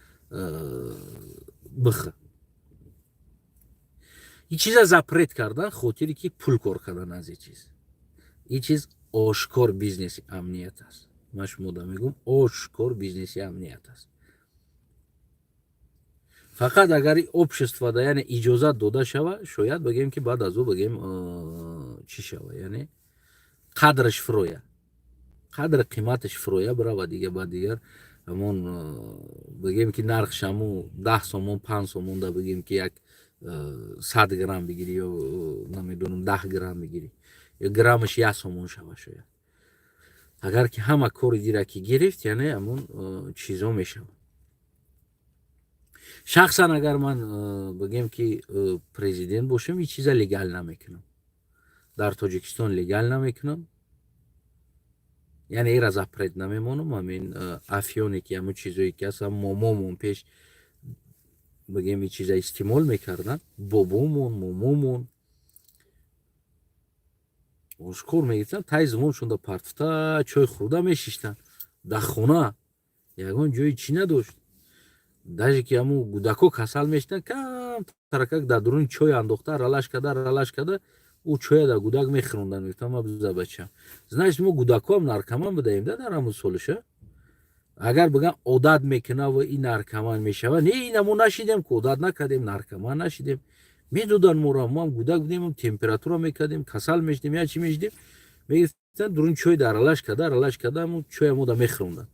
бихӯр. Ин чиза запрет кардан, хотире ки пул кор кардан аз ин чиз. Ин чиз ошкор бизнеси амният аст. Ман шумода мегӯм, ошкор бизнеси амният аст. Фақат агар обществода, яъне, иҷозат дода шава, шояд, бигем, ки баъд аз ӯ, бигем, чӣ шава, яъне қадраш фуроя, қадри қиматаш фуроя бирава дига. Баъд дигар ҳамон, бигем, ки нархш ҳамун 10 сомон, 5 сомон да, бигем, ки як 100 грамм бигирӣ ё, намедонам, 10 грамм бигирӣ, ё граммаш 1 сомон шава. Шояд, агар ки ҳама кори дира ки гирифт, яъне ҳамун чизо мешавад. Шахсан агар ман, бигем, ки президент бошам, ин чиза легал намекунам, дар Тоҷикистон легал намекунам, яъне ира запрет намемонам. Ҳамин афёне ки ҳамун чизое ки ҳаст, момомон пеш, бигем, ин чиза истеъмол мекарданд, бобомон, момомон ошкор мегирифтанд, тай звоншонда партофта, чой хӯрда мешиштанд дар хона, ягон ҷои чӣ надошт. Даже ки ҳамун гудако касал мешидан, кам таракак дар дуруни чой андохта, аралаш карда, аралаш карда, ӯ чоя дар гудак мехӯронданд, мегуфтам, ма биза, бачам. Значит, мо гудакоам наркоман будаем да дар ҳамун солиша. Агар биган, одат мекуна ва ин наркоман мешава, не, ина мо нашидем ку, одат накардем, наркоман нашидем. Медодан моро, моам гудак будем, температура мекардем, касал мешидем, я чӣ мешидем, мегирифтан, дуруни чой да аралаш карда, аралаш карда, ҳамун чоя мода мехӯронданд.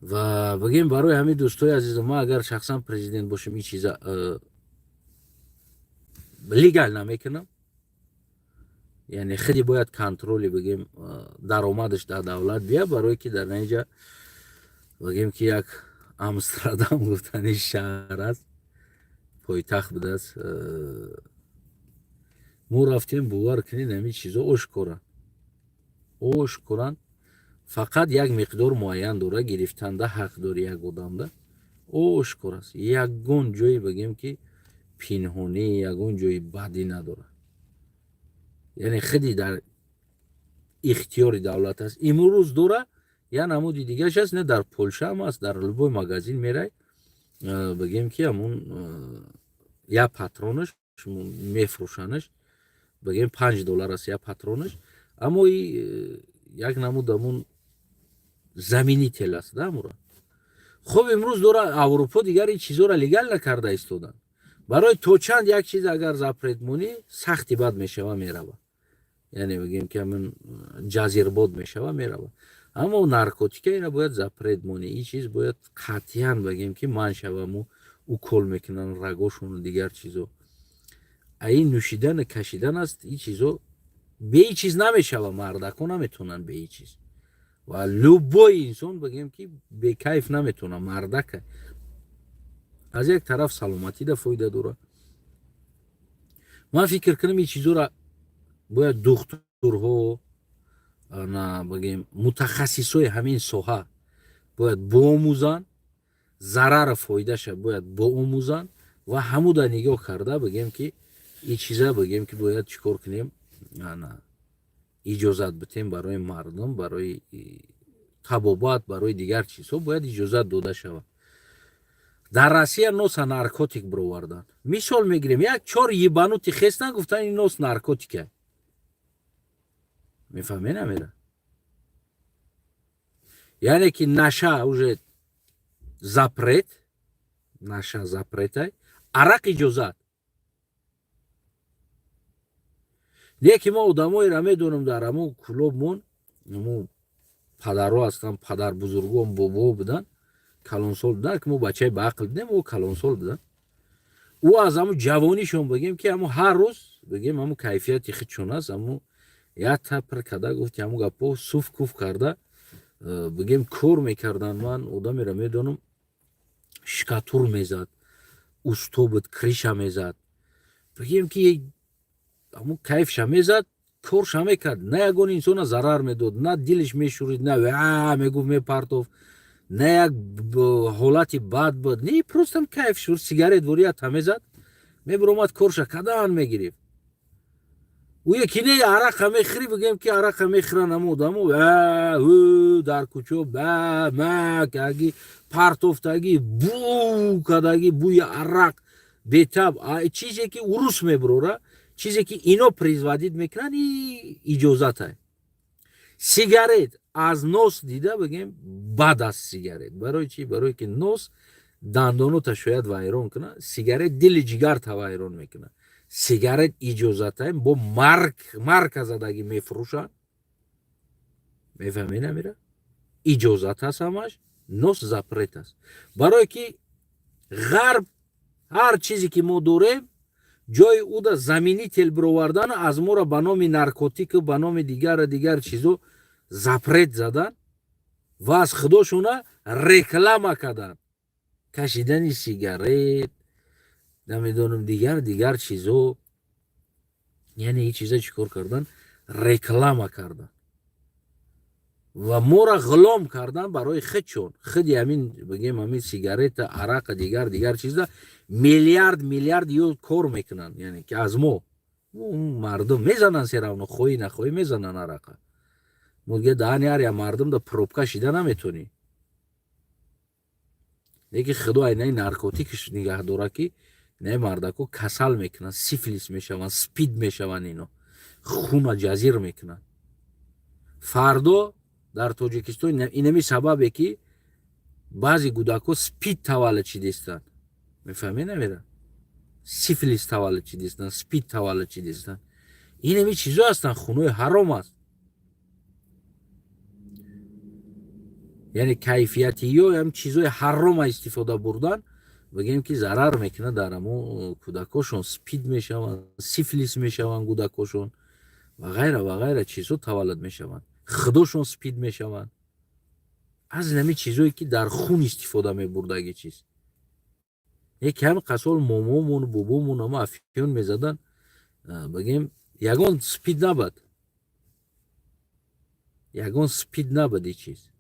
Ва, бигем, барои ҳамин, дӯстои азизам, ман агар шахсан президент бошам, ин чиза легал намекунам. Яъне хеле бояд контроли, бигем, даромадаш дар давлат бия, барое ки дар наинҷа, бигем, ки як Амстердам гуфтани шаҳр аст, пойтахт будааст. Мо рафтем, бовар кунед, ҳамин чизо ошкоранд, ошкоранд. Фақат як миқдор муайян дора, гирифтанда ҳақ дори як одамда, ошкор аст. Ягон ҷое, бигем, ки пинҳонӣ, ягон ҷои бадӣ надорад. Яъне худи дар Ихтиёри давлат аст. Имрӯз дора я намуди дигараш аст, не, дар Полшаам аст, дар любой магазин мерай, бигем ки ҳамун я патронаш мефурӯшанаш, бигем, 5 доллар аст я патронаш. Аммо и як намуд ҳамун заменитель аст да амура. Хуб, имрӯз дора Аврупо дигар ин чизоро легал накарда истоданд. Барои то чанд як чиз агар запрет монӣ, сахти бад мешава, мерава, яъне бигем ки ҳамин ҷазирбод мешава, мерава. Аммо наркотика, ина бояд запрет монӣ, ин чиз бояд қатъиян, бигем ки, манъ шаваму укол мекунанд рагошону дигар чизо. А ин нӯшидану кашидан аст, ин чизо бе ин чиз намешава. Мардако наметавонанд бе ин чиз ва любой инсон, бигем ки, бекайф наметавона. Мардака аз як тараф саломатида фоида дорад. Ман фикр кунам, ин чизоро бояд духтурҳо на, бигем, мутахассисои ҳамин соҳа бояд боомӯзанд, зарару фоидаша бояд боомӯзанд ва ҳамуда нигоҳ карда, бигем ки, ин чиза, бигем ки, бояд чӣ кор кунем, иҷозат битем барои мардум, барои табобат, барои дигар чизҳо бояд иҷозат дода шавад. Дар Россия носа наркотик бироварданд. Мисол мегирем, як чор ебанутый хестан, гуфтан, ин нос наркотика. Мефаҳме намера? Яъне ки наша уже запрет, наша запретай, арақ иҷозат. Леки мо одамоеро медонам, дар ҳамон клубмон мо падарҳо ҳастанд, падарбузургон, бобоҳо буданд, калонсол буданд, ки мо бачаи баақл будем, ӯ калонсол буданд. Ӯ аз ҳамун ҷавонишон, бигем ки, ҳамун ҳар рӯз, бигем, ҳамун кайфияти худшон аст, ҳамун як та пир карда гуфти, ҳамун гапҳо суф куф карда, бигем, кор мекарданд. Ман одамеро медонам, штукатур мезад, усто буд, крыша мезад, бигем ки, ҳамун кайфша мезад, корша мекард, на ягон инсона зарар медод, на дилиш мешӯрид, на мегуфт, мепартофт, на як ҳолати бад буд, не, просто кайф шур, сигарет ворията мезад, мебиромад, корша кадан мегирифт. Ӯ яки не, арақа мехӯри, бигем ки, арақа мехӯранд ҳама одамо, дар кӯчо ба ма каги партофтагӣ, бу кадаги, бӯи арақ бетаб. Чизе ки урус мебурора, чизе ки ино производить мекунанд, иҷозата. Сигарет аз нос дида, бигем, бад аст сигарет. Барои чӣ? Барое ки нос дандонота шояд вайрон кунад, сигарет дили ҷигарта вайрон мекунад. Сигарет иҷозатаем, бо марк марка задагӣ мефурӯшанд. Мефаҳмӣ намира? Иҷозат аст ҳамаш, нос запрет аст. Барое ки ғарб ҳар чизе ки мо дорем, ҷои уда заменитель бировардан, аз моро ба номи наркотику, ба номи дигара дигар чизо запрет задан ва аз худошона реклама кардан, кашидани сигарет, намедонам, дигар дигар чизо. Яъне ин чиза чӣ кор кардан? Реклама кардан ва моро ғулом кардан барои худшон. Худи ҳамин, бигем, ҳамин сигарета, арақа, дигар дигар чиза миллиард миллиард ё кор мекунанд. Яъне ки аз мо мардум мезананд, всё равно, хоҳӣ нахоҳӣ, мезананд арақа. Мо дига даҳани ҳар як мардум да пробка шида наметонӣ. Леки худо айнаи наркотикш нигаҳ дора, ки не, мардако касал мекунанд, сифилис мешаванд, спид мешаванд, ино хуна ҷазир мекунанд. Фардо дар Тоҷикистон инами сабабе ки баъзе кӯдакҳо спид таваллуд шидистанд. Мефаҳмед намера? Сифилис таваллуд шидистанд, спид таваллуд шидистанд. Инами чизо ҳастанд, хунои ҳаром аст. Яъне кайфиятиё ям чизои ҳарома истифода бурдан, бигем ки, зарар мекунад дар амо кӯдакошон, спид мешаванд, сифилис мешаванд кӯдакошон ва ғайра ва ғайра чизҳо таваллуд мешаванд, худошон спид мешаванд аз инами чизое ки дар хун истифода мебурдаги чиз. Яке ҳами қасол момомону бобомон ама афён мезадан, бигем, ягон спид набад, ягон спид набад и чиз,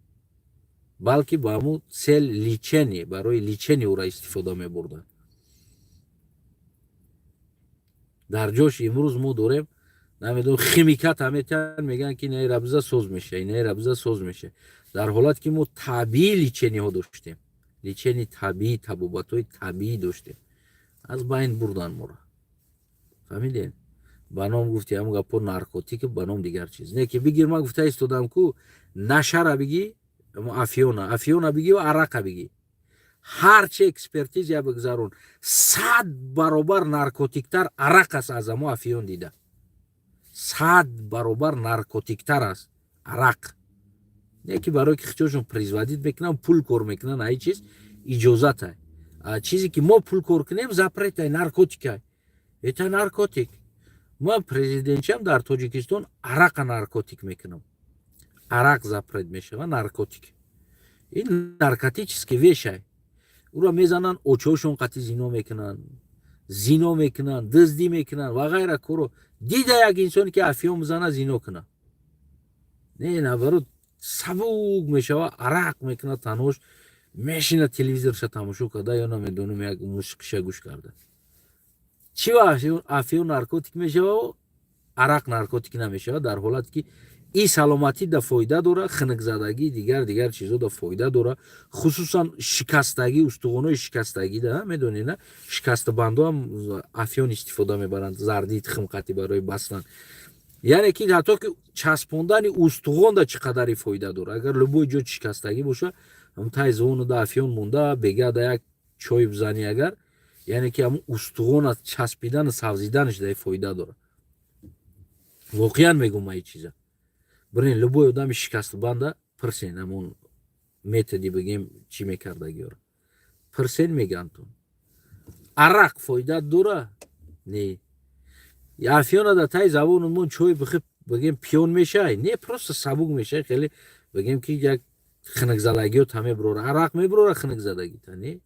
балки ба ҳамун цель лечение, барои лечение ӯра истифода мебурданд. Дар ҷош имрӯз мо дорем Намедонам, химикат метиҳанд, мегӯянд, ки инаи биза соз меша, инаи биза соз меша. Дар ҳолате ки мо табиӣ лечение ҳо доштем, лечение табиӣ, табобатҳои табиӣ доштем, аз байн бурдан моро, фаҳмидем? Ба ном гуфти ҳамн гапо наркотик, ба ном дигар чиз. Не ки бигир, ман гуфта истодам ку, нашара бигӣ, афиона, афиона бигӣ ва арақа бигӣ, ҳарчи экспертиза бигзарон, 100 баробар наркотиктар арақ аст аз амо афион дида. 100 баробар наркотиктар аст арақ. Не ки барое ки хичошон производить мекунанд, пул кор мекунанд, ай чиз иҷозата. Чизе ки мо пул кор кунем, запрет ай, наркотикай, это наркотик. Ман президентчиам, дар Тоҷикистон арақа наркотик мекунам, арақ запрет мешава. Наркотик ин наркотический вещь ай. Уро мезананд, очошон қати зино мекунанд, зино мекунанд, дуздӣ мекунанд ва ғайра коро. Дида як инсоне ки афиён бизана, зино кунад? Не, наоборот, сабук мешава, арақ мекунад, танҳош мешина, телевизорша тамошо карда ё намедонам, як мусиқиша гӯш карда. Чӣ ва афиён наркотик мешава, арақ наркотик намешавад, дар ҳолате ки и саломатӣ да фоида дора, хунукзадагӣ, дигар дигар чизо да фоида дора, хусусан шикастагӣ, устухонои шикастагӣ да, медонед на, шикастабандо ҳам афиён истифода мебаранд, зардии тухмқатӣ барои бастан. Яъне ки ҳатто ки часпондани устухон да чӣ қадари фоида дора. Агар любой ҷо шикастагӣ боша, ҳам тай зону да афиён монда, бега да як чой бизанӣ агар, яъне ки ҳамун устухона часпидану савзиданаш да фоида дора. Воқеан мегӯм ма, и чиза бирин, любой одами шикастбанда пирсен, ҳамон методи бигем чӣ мекардагиёра пирсен, мегӯянд. Тун арақ фоида дора? Не. Афиёна да таи забонумон чой бихи, бигем, пиён мешай? Не, просто сабук мешай хеле, бигем ки як хунукзадагиёта мебурора. Арақ мебурора хунукзадагита? Не.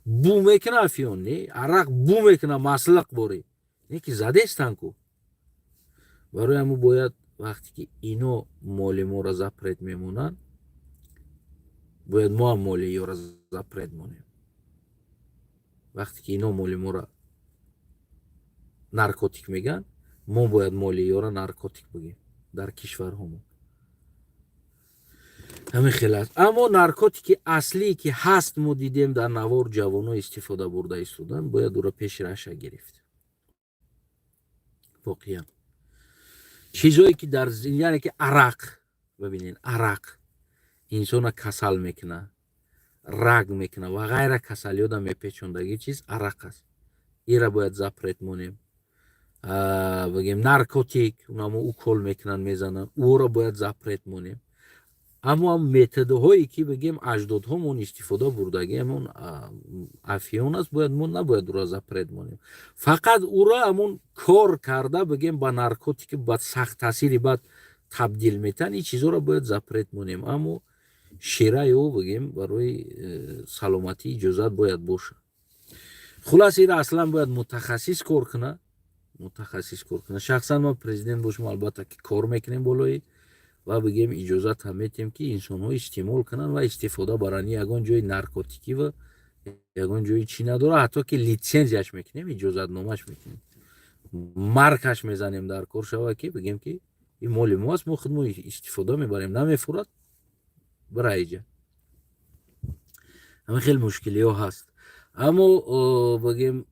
Бу мекуна афиён? Не. Арақ бу мекуна, маслиқ борӣ, не ки задестан ку. Барои ҳамун бояд вақте ки ино моли моро запрет мемонанд, бояд мо ҳам моли ёро запрет монем. Вақте ки ино моли моро наркотик мегӯянд, мо бояд моли ёро наркотик бигем дар кишварҳомон. Ҳамин хел аст. Аммо наркотики аслие ки ҳаст, мо дидем дар навор ҷавоно истифода бурда истоданд, бояд ӯро пеши раша гирифт. Воқеан, чизое ки дар, яъне ки арақ, бибинед, арақ инсона касал мекунад, раг мекунад ва ғайра касалиёда мепечондагӣ чиз арақ аст. Ира бояд запрет монем. Бигем, наркотик, унамо укол мекунанд, мезананд, ӯро бояд запрет монем. Аммо методҳое ки, бигем, аҷдодҳомон истифода бурдагӣ, ҳамон афиён аст, бояд мо набояд ӯро запрет монем, фақат ӯро ҳамон кор карда, бигем, ба наркотики ба сахт таъсири бад табдил метаҳанд, ин чизҳоро бояд запрет монем. Аммо шираи ӯ, бигем, барои саломатӣ иҷозат бояд бошад. Хулас, ира аслан бояд мутахассис кор кунад, мутахассис кор кунад. Шахсан ман президент бошам, албатта ки кор мекунем болои ва, бигем, иҷозат ҳам метиҳем, ки инсонҳо истеъмол кунанд ва истифода баранд. Ягон ҷои наркотикӣ ва ягон ҷои чӣ надорад, ҳатто ки литсензияш мекунем, иҷозатномаш мекунем, маркаш мезанем, дар кор шава, ки бигем, ки ин моли мо аст, мо худмо истифода мебарем, намефурад бира иҷа. Ҳамин хеле мушкилиҳо ҳаст. Аммо, бигем,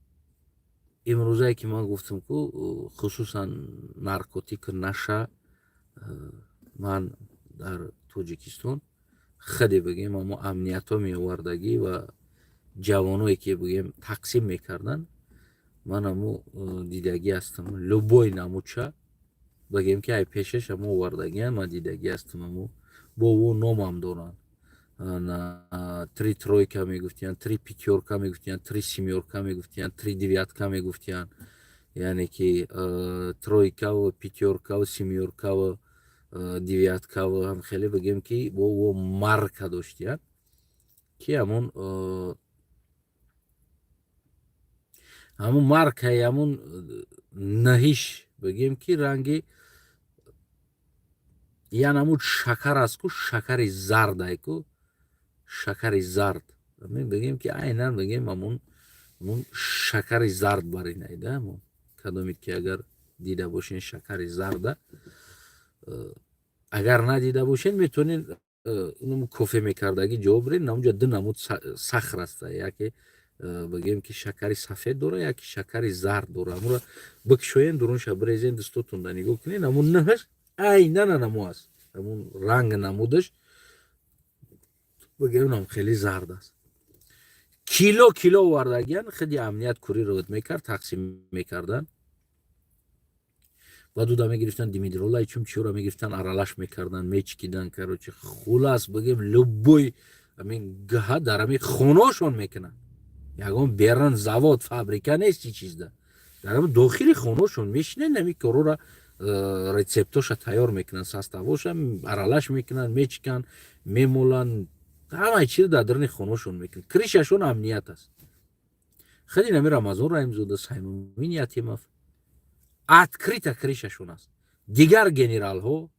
имрӯзае ки ман гуфтам ку, хусусан наркотику наша, ман дар Тоҷикистон хеле, бигем, амо амниятҳо меовардагӣ ва ҷавоное ки, бигем, тақсим мекарданд, ман аму дидагӣ ҳастам. Любой намуча, бигем, ки ай пешаш амо овардагиам, ман дидагӣ ҳастам. Аму бо ӯ номам доранд: три тройка мегуфтиянд, три пятёрка мегуфтиянд, три семёрка мегуфтиянд, три девятка мегуфтиянд, яъне ки тройкаву пятёркаву семёркаву девяткаву ҳам хеле, бигем, ки бо ӯ марка доштиянд, ки ҳамун маркаи ҳамун наҳиш, бигем, ки ранги ян ҳамун шакар аст ку, шакари зард ай ку, шакари зард, бигем, ки айнан, бигем, ҳамун шакари зард баринайда, ҳамун кадомед ки агар Дида бошен, шакари зарда. Агар надида бошен, метавонед кофе мекардагӣ ҷо биред, намуҷа ду намуд сахр аста: яке, бигем ки, шакари сафед дора, яке шакари зард дора. Амура бикшоен, дурунша бирезен, дастотонда нигоҳ кунед, ҳамун наҳаш айнан анамо аст, ҳамун ранг намудаш, бигем, нам хеле зард аст. Кило кило овардагиян, хиди амният курировать мекард, тақсим мекардан. Баъд уда мегирифтан, димедролай чум чиёра мегирифтан, аралаш мекардан, мечикидан. Короче, хулас, бигем, любой амин гаҳа дар ами хоношон мекунанд. Ягон беран завод, фабрика нест, чи чизда дар ами дохили хоношон мешинен, ами корора, рецептоша тайёр мекунанд, составоша аралаш мекунанд, мечиканд, мемоланд, ҳамаи чиро дар даруни хоношон мекунанд. Крышашон амният аст. Хеле нами Рамазон Раҳимзода, Саймумин Ятимов открыто крышашон аст. Дигар генералҳо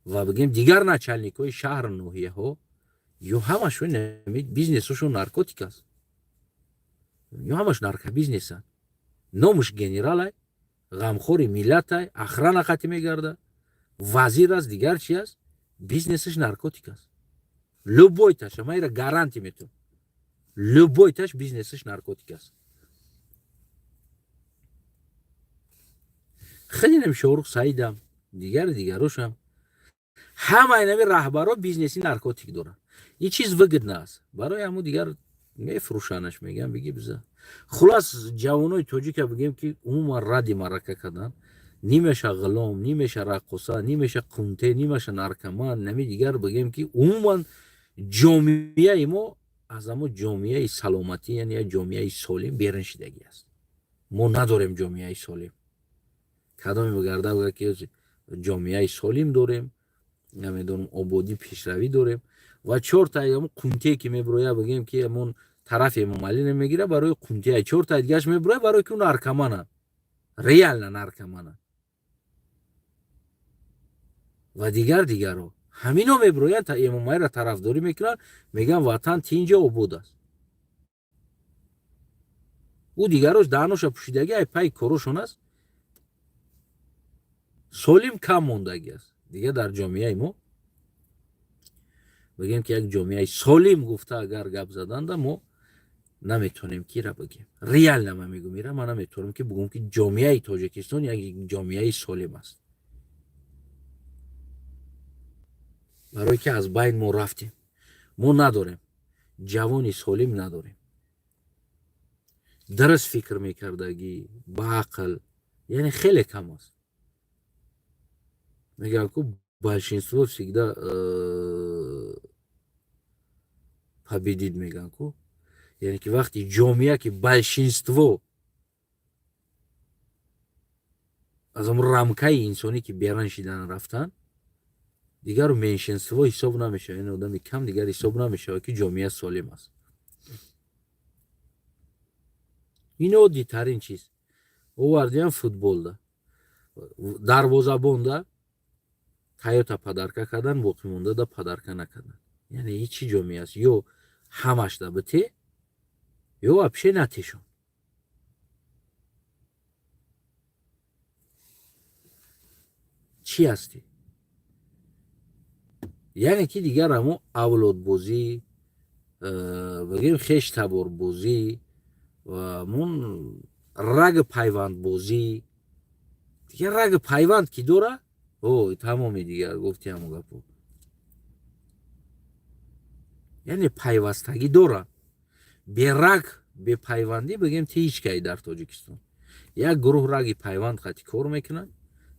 ва, бигем, дигар начальникҳои шаҳру ноҳияҳо ё ҳамашон бизнесошон наркотик аст, ё ҳамаш наркобизнесанд. Номуш генералай, ғамхори миллатай, охрана қатӣ мегарда, вазир аст, дигар чи аст, бизнесаш наркотик аст. Любой таша ман ира гарантия метавонам, любой таш бизнесаш наркотик аст. Хеле нами Шоҳрух Саидам, дигари дигарошам, ҳамаи нами раҳбаро бизнеси наркотик доранд. Ин чиз выгодно аст барои ҳаму, дигар мефурӯшанаш, мегӯям, биги биза. Хулас, ҷавонои тоҷика, бигем ки, умуман радди марака кардан: нимеша ғулом, нимеша раққоса, нимеша қунте, нимеша наркоман, нами дигар, бигем ки, умуман ҷомеаи мо аз ҳамо ҷомеаи саломатӣ, яъне як ҷомеаи солим берун шидагӣ аст. Мо надорем ҷомеаи солим. Кадоме бигарда бигӯяд, ки ҷомеаи солим дорем, намедонам, ободӣ, пешравӣ дорем? Ва чортаи ҳамон қунтие ки мебирояд, бигем ки, ҳамон тарафи Эмомалӣ намегира барои қунтия, чортаи дигараш мебирояд, барое ки ӯ наркомана, реально наркомана ва дигар дигарро. Ҳамино мебироянд, Эмомалиро тарафдорӣ мекунанд, мегӯянд, ватан тинҷа, обод аст. Ӯ дигарош даҳноша пӯшидагӣ, ай пайи корошон аст. Солим кам мондагӣ аст дигар дар ҷомеаи мо. Бигем ки, як ҷомеаи солим гуфта агар гап заданда, мо наметавонем ки ира бигем. Реально ман мегӯм, ира ман наметавонам ки бигӯм, ки ҷомеаи Тоҷикистон як ҷомеаи солим аст, барое ки аз байн мо рафтем. Мо надорем ҷавони солим, надорем дуруст фикр мекардагӣ, ба ақл, яъне хеле кам аст. Мегӯям ку, большинство всегда победит, мегӯям ку. Яъне ки вақти ҷомеа ки большинство аз он рамкаи инсонӣ ки беран шидан рафтан, дигару меньшинство ҳисоб намешавад, яъне одами кам дигар ҳисоб намешавад, ки ҷомеа солим аст. Ин оддитарин чиз овардиам: футболда дарвозабонда Тойота подарка кардан, боқимондада подарка накардан. Яъне ҳеҷ чӣ ҷомеа аст? Ё ҳамашда бите, ё вообще натешон. Чӣ ҳастӣ? Яъне ки дигар ҳамо авлодбозӣ, бигем, хештаборбозӣ ва мон раг пайвандбозӣ. Дигар раг пайванд ки дора, о, тамоми, дигар гуфти ҳамо гапо, яъне пайвастагӣ дора. Бераг, бепайвандӣ, бигем, ти ҳеҷ кай дар Тоҷикистон як гурӯҳ раги пайванд қати кор мекунанд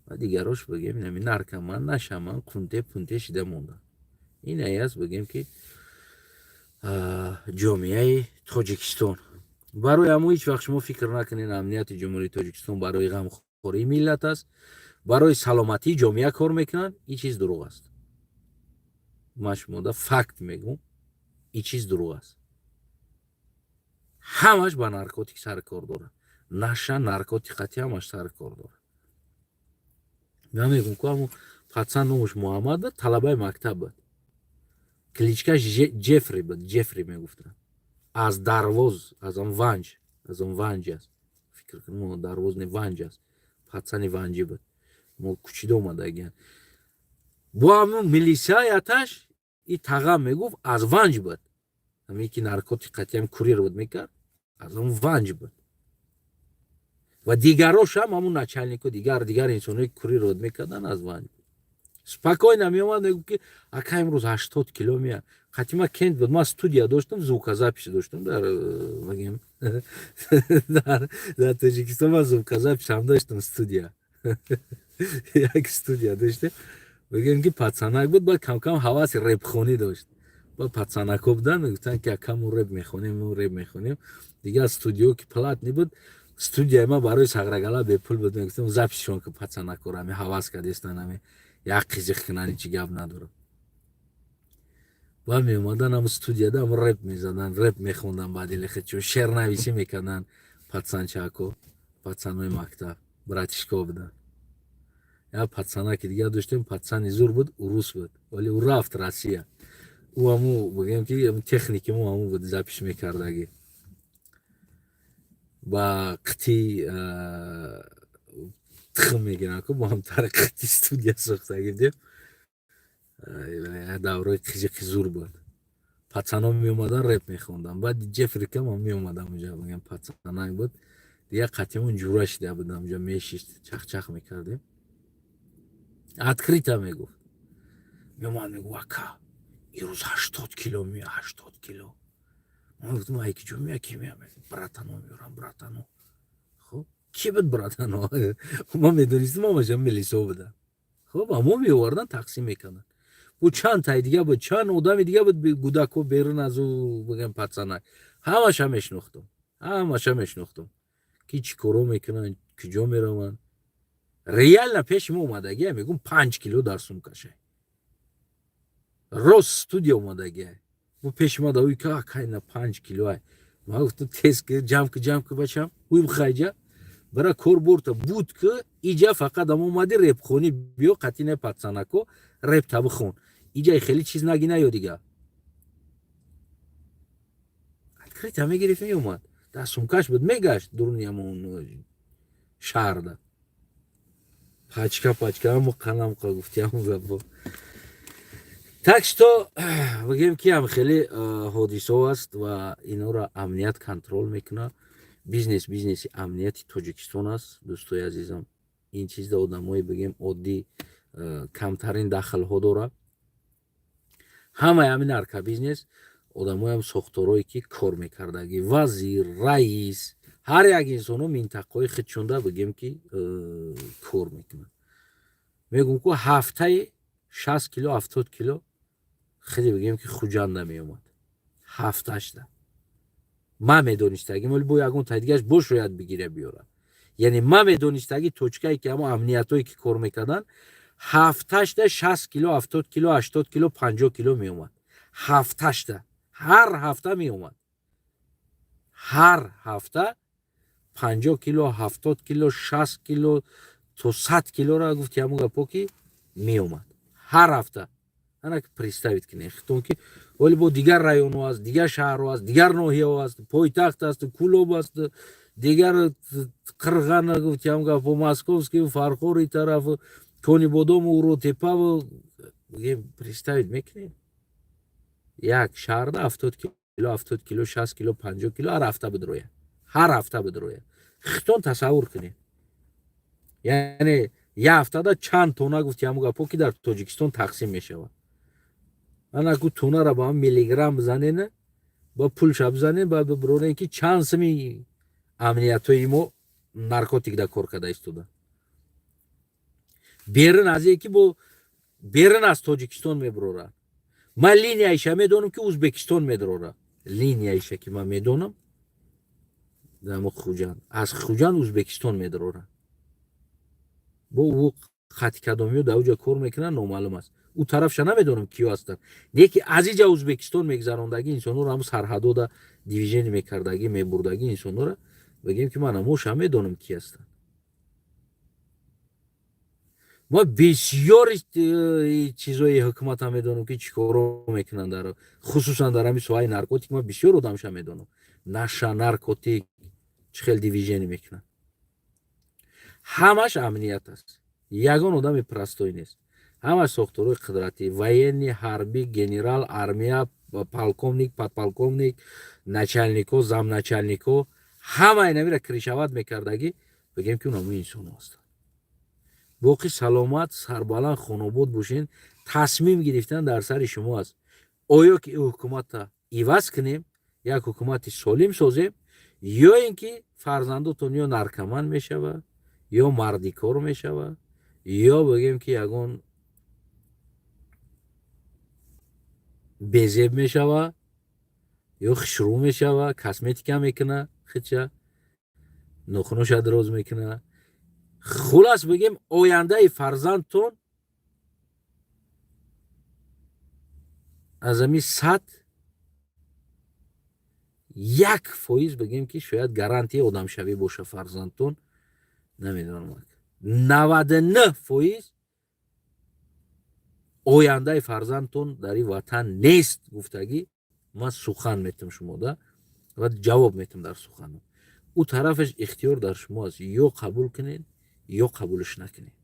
ва дигарош, бигем, нами наркоман, нашаман, қунте пунте шида монданд. Ин ай аст, бигем ки, ҷомеаи Тоҷикистон. Барои ҳамо ҳеҷ вақт шумо фикр накунед, амнияти Ҷумҳурии Тоҷикистон барои ғамхории миллат аст, барои саломатии ҷомеа кор мекунанд. Ин чиз дурӯғ аст. Ман шумода факт мегӯм, ин чиз дурӯғ аст. Ҳамаш ба наркотик сари кор дорад, наша, наркотик қати ҳамаш сари кор дорад. Ман мегӯм ку, ҳамо пацан номуш Муҳаммад буд, талабаи мактаб буд, кличкаш Ҷефри буд, Ҷефри мегуфтанд. Аз Дарвоз, аз он Ванҷ, аз он Ванҷ аст, фикр кунам, Дарвоз не, Ванҷ аст. Пацани ванҷӣ буд, мо кучида омадагиян. Бо ҳамун милисаяташ и тағам мегуфт, аз Ванҷ буд. Ҳаме ки наркотик қатиам курьер буд мекард, аз он Ванҷ буд. Ва дигарошам, ҳамун начальнику, дигар дигар инсоное ки курьер буд мекардан, аз Ванҷ буд. Спокойно меомад, мегуфт, ки ака, имрӯз 80 кило меяд. Қатима кент буд, ман студия доштам, звукозапись доштам дар, бигем, дар Тоҷикистон. Ман звукозапись ҳам доштам, студия, як студия доштем. Бигем, ки пацанак буд, баъд камкам ҳаваси репхонӣ дошт. Баъд пацанако будан, мегуфтанд, ки ака, мо реп мехонем, мо реп мехонем. Дигар студио ки платный буд, студияи ман барои сағрагала бепул буд. Мегуфтам, записшон ки, пацанакора ами ҳавас кардестан, ами як қизиқ кунани, чӣ гап надорам. Баъд меомадан, ам студияда ам реп мезадан, реп мехондан, баъди лехе шернависӣ мекардан. Пацанчако, пацанои мактаб, братишко буданд. Як пацанаки дигар доштем, пацани зур буд, урус буд, вале ӯ рафт Россия. Ӯ ҳаму, бигем, ки техники мо ҳаму буд, запись мекардагӣ ба қити тухм мегиранд ку, бо ҳамтари қити студия сохтагӣ будем. Даврои қизиқи зур буд. Пацано меомадан, реп мехондам. Баъд Ҷефрикам ҳам меомадам уҷа, бигем, пацанак буд. Дигар қатимон ҷура шида будам, уҷа мешишт, чахчах мекардем. Открыто мегуфт, меомад, мегуфт: «Ака, ирӯз 80 кило мея, 80 кило». Ман гуфтам: «Ай киҷо мея, ки мея?» «Братано меорам, братано». Хуб, ки буд братано? Ман медонистам, ҳамаша милисо буданд. Хуб, амо меовардан, тақсим мекарданд. Бу чанд тай дига буд, чанд одами дига буд, гудако берун аз ӯ, бигем, пацанак. Ҳамаша мешинохтам, ҳамаша мешинохтам, ки чӣ коро мекунанд, куҷо мераванд. Реально пеши мо омадагия, мегум, 5 кило дар сумкашай, рост студия омадагия. Бу пеши ма дави ка: «Кайна 5 кило ай». Ма гуфтам: «Тез ки, ҷамъ ки, ҷамъ ки, бачам, уй бихайҷа, бара кор бурта буд, ки иҷа фақат ам омади репхонӣ, биё қатине пацанако репта бихон, иҷа хеле чиз наги наё». Дига открыто мегирифт, меомад, дар сумкаш буд, мегашт дуруни ҳамон шаҳрда, пачка пачка ҳамо қаламқа гуфти, ҳамон гапо. Так что, бигем, ки ҳам хеле ҳодисао аст ва инора амният контроль мекунад. Бизнес, бизнеси амнияти Тоҷикистон аст, дӯстои азизам. Ин чизда одамои, бигем, оддӣ камтарин дахлҳо дорад. Ҳамаи ҳамин наркобизнес одамоям сохторое ки кор мекардагӣ, вазир, раис, ҳар як инсоно минтақаҳои худшонда, бигем, ки кор мекунад. Мегӯм ку, ҳафтаи 60 кило, 70 кило хеле, бигем, ки Хуҷанда меомад ҳафташда. Ман медонистагим, вале бо ягон тай дигараш бо шояд бигира биёрад. Яъне ман медонистаги точкае ки ҳамо амниятое ки кор мекарданд, ҳафташда 60 кило, 70 кило, 80 кило, 50 кило меомад ҳафташда. Ҳар ҳафта меомад, ҳар ҳафта 50 кило, 70 кило, 60 кило то 100 килора, гуфти ҳамон гапо, ки меомад ҳар ҳафта. Ана представить кунед хитон, ки вале бо дигар районҳо аст, дигар шаҳрҳо аст, дигар ноҳияҳо аст, пойтахт аст, Кӯлоб аст, дигар Қирғана, гуфти ҳамон гапо, Московский, Фархори тараф, Конибодому, Уротепаву. Представить мекунед, як шаҳрда 70 кило, 70 кило, 60 кило, 50 кило ҳар ҳафта бидрояд, ҳар ҳафта бидрояд. Хитон тасаввур кунед, яъне як ҳафтада чанд тона, гуфти ҳамон гапо, ки дар Тоҷикистон тақсим мешавад. Анаку тонара ба миллиграмм бизанена, ба пулша бизанен, баъд бибиронем, ки чанд сими амниятҳои мо наркотик да кор карда истода. Берун аз ки бо берун аз Тоҷикистон мебирорад. Ман линияиша медонам, ки Узбекистон медорад. Линияиша ки ман медонам, дамо Хуҷанд, аз Хуҷанд Узбекистон медорад. Бо ӯ хати кадомиё дар уҷа кор мекунанд, номаълум аст. Ӯ тарафша намедонам, киё ҳастанд. Неки аз иҷа Узбекистон мегзарондагӣ инсонҳоро, ҳамн сарҳадода движение мекардагӣ, мебурдагӣ инсонҳоро, бигем, ки ман амоша медонам, ки ҳастанд. Ма бисёри чизои ҳукумата медонам, ки чӣ коро мекунанд, дар хусусан дар ҳамин соҳаи наркотик. Ма бисёр одамша медонам, наша наркотик чӣ хел движение мекунанд. Ҳамаш амният аст, ягон одами простой нест. Ҳамаш сохторҳои қудратӣ, военный, ҳарбӣ, генерал, армия, полковник, подполковник, начальникҳо, замначальникҳо, ҳама инамира крышевать мекардагӣ, бигем ки унамо инсонҳо ҳастанд. Боқӣ саломат, сарбаланд, хонобод бошен. Тасмим гирифтан дар сари шумо аст: оё ки ин ҳукуматро иваз кунем, як ҳукумати солим созем, ё ин ки фарзандотон ё наркоман мешавад, ё мардикор мешавад, ё бигем ки ягон безеб мешавад, ё хушрӯ мешавад, косметика мекунад, хича нохуноша дроз мекунад. Хулас, бигем, ояндаи фарзандтон аз ами 101%, бигем ки шояд гарантияи одамшавӣ боша фарзандтон, намедонам, 99% ояндаи фарзандтон дар ин ватан нест. Гуфтагӣ ман сухан метам шумода ва ҷавоб метам дар суханам. Ӯ тарафаш ихтиёр дар шумо аст: ё қабул кунед, ё қабулш накунед.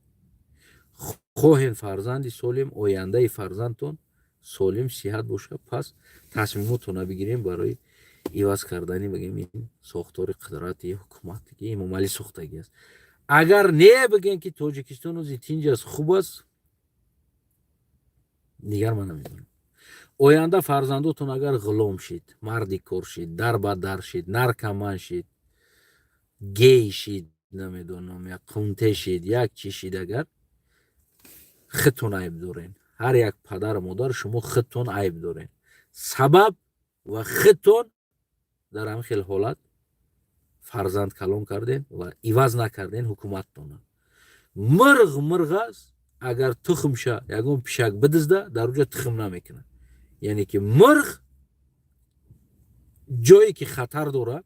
Хоҳем фарзанди солим, ояндаи фарзандтон солим, сиҳат боша, пас тасмимотона бигирем барои иваз кардани, бигем, ин сохтори қудрати ҳукумат, ки Эмомалӣ сохтагӣ аст. Агар не, бигем ки Тоҷикистон ози тинҷ аст, хуб аст, дигар ман намедонам. Оянда фарзандотон агар ғулом шид, марди кор шид, дар ба дар шид, наркоман шид, гей шид, намедонам, як қунте шид, як чӣ шид, агар худтон айб дорен. Ҳар як падару модар, шумо худтон айб дорен, сабаб ва худтон дар ҳамин хел ҳолат фарзанд калон карден ва иваз накарден ҳукуматтона. Мирғ мирғ аст, агар тухмша ягон пишак бидизда, дар уҷа тухм намекунад. Яъне ки мирғ ҷое ки хатар дорад,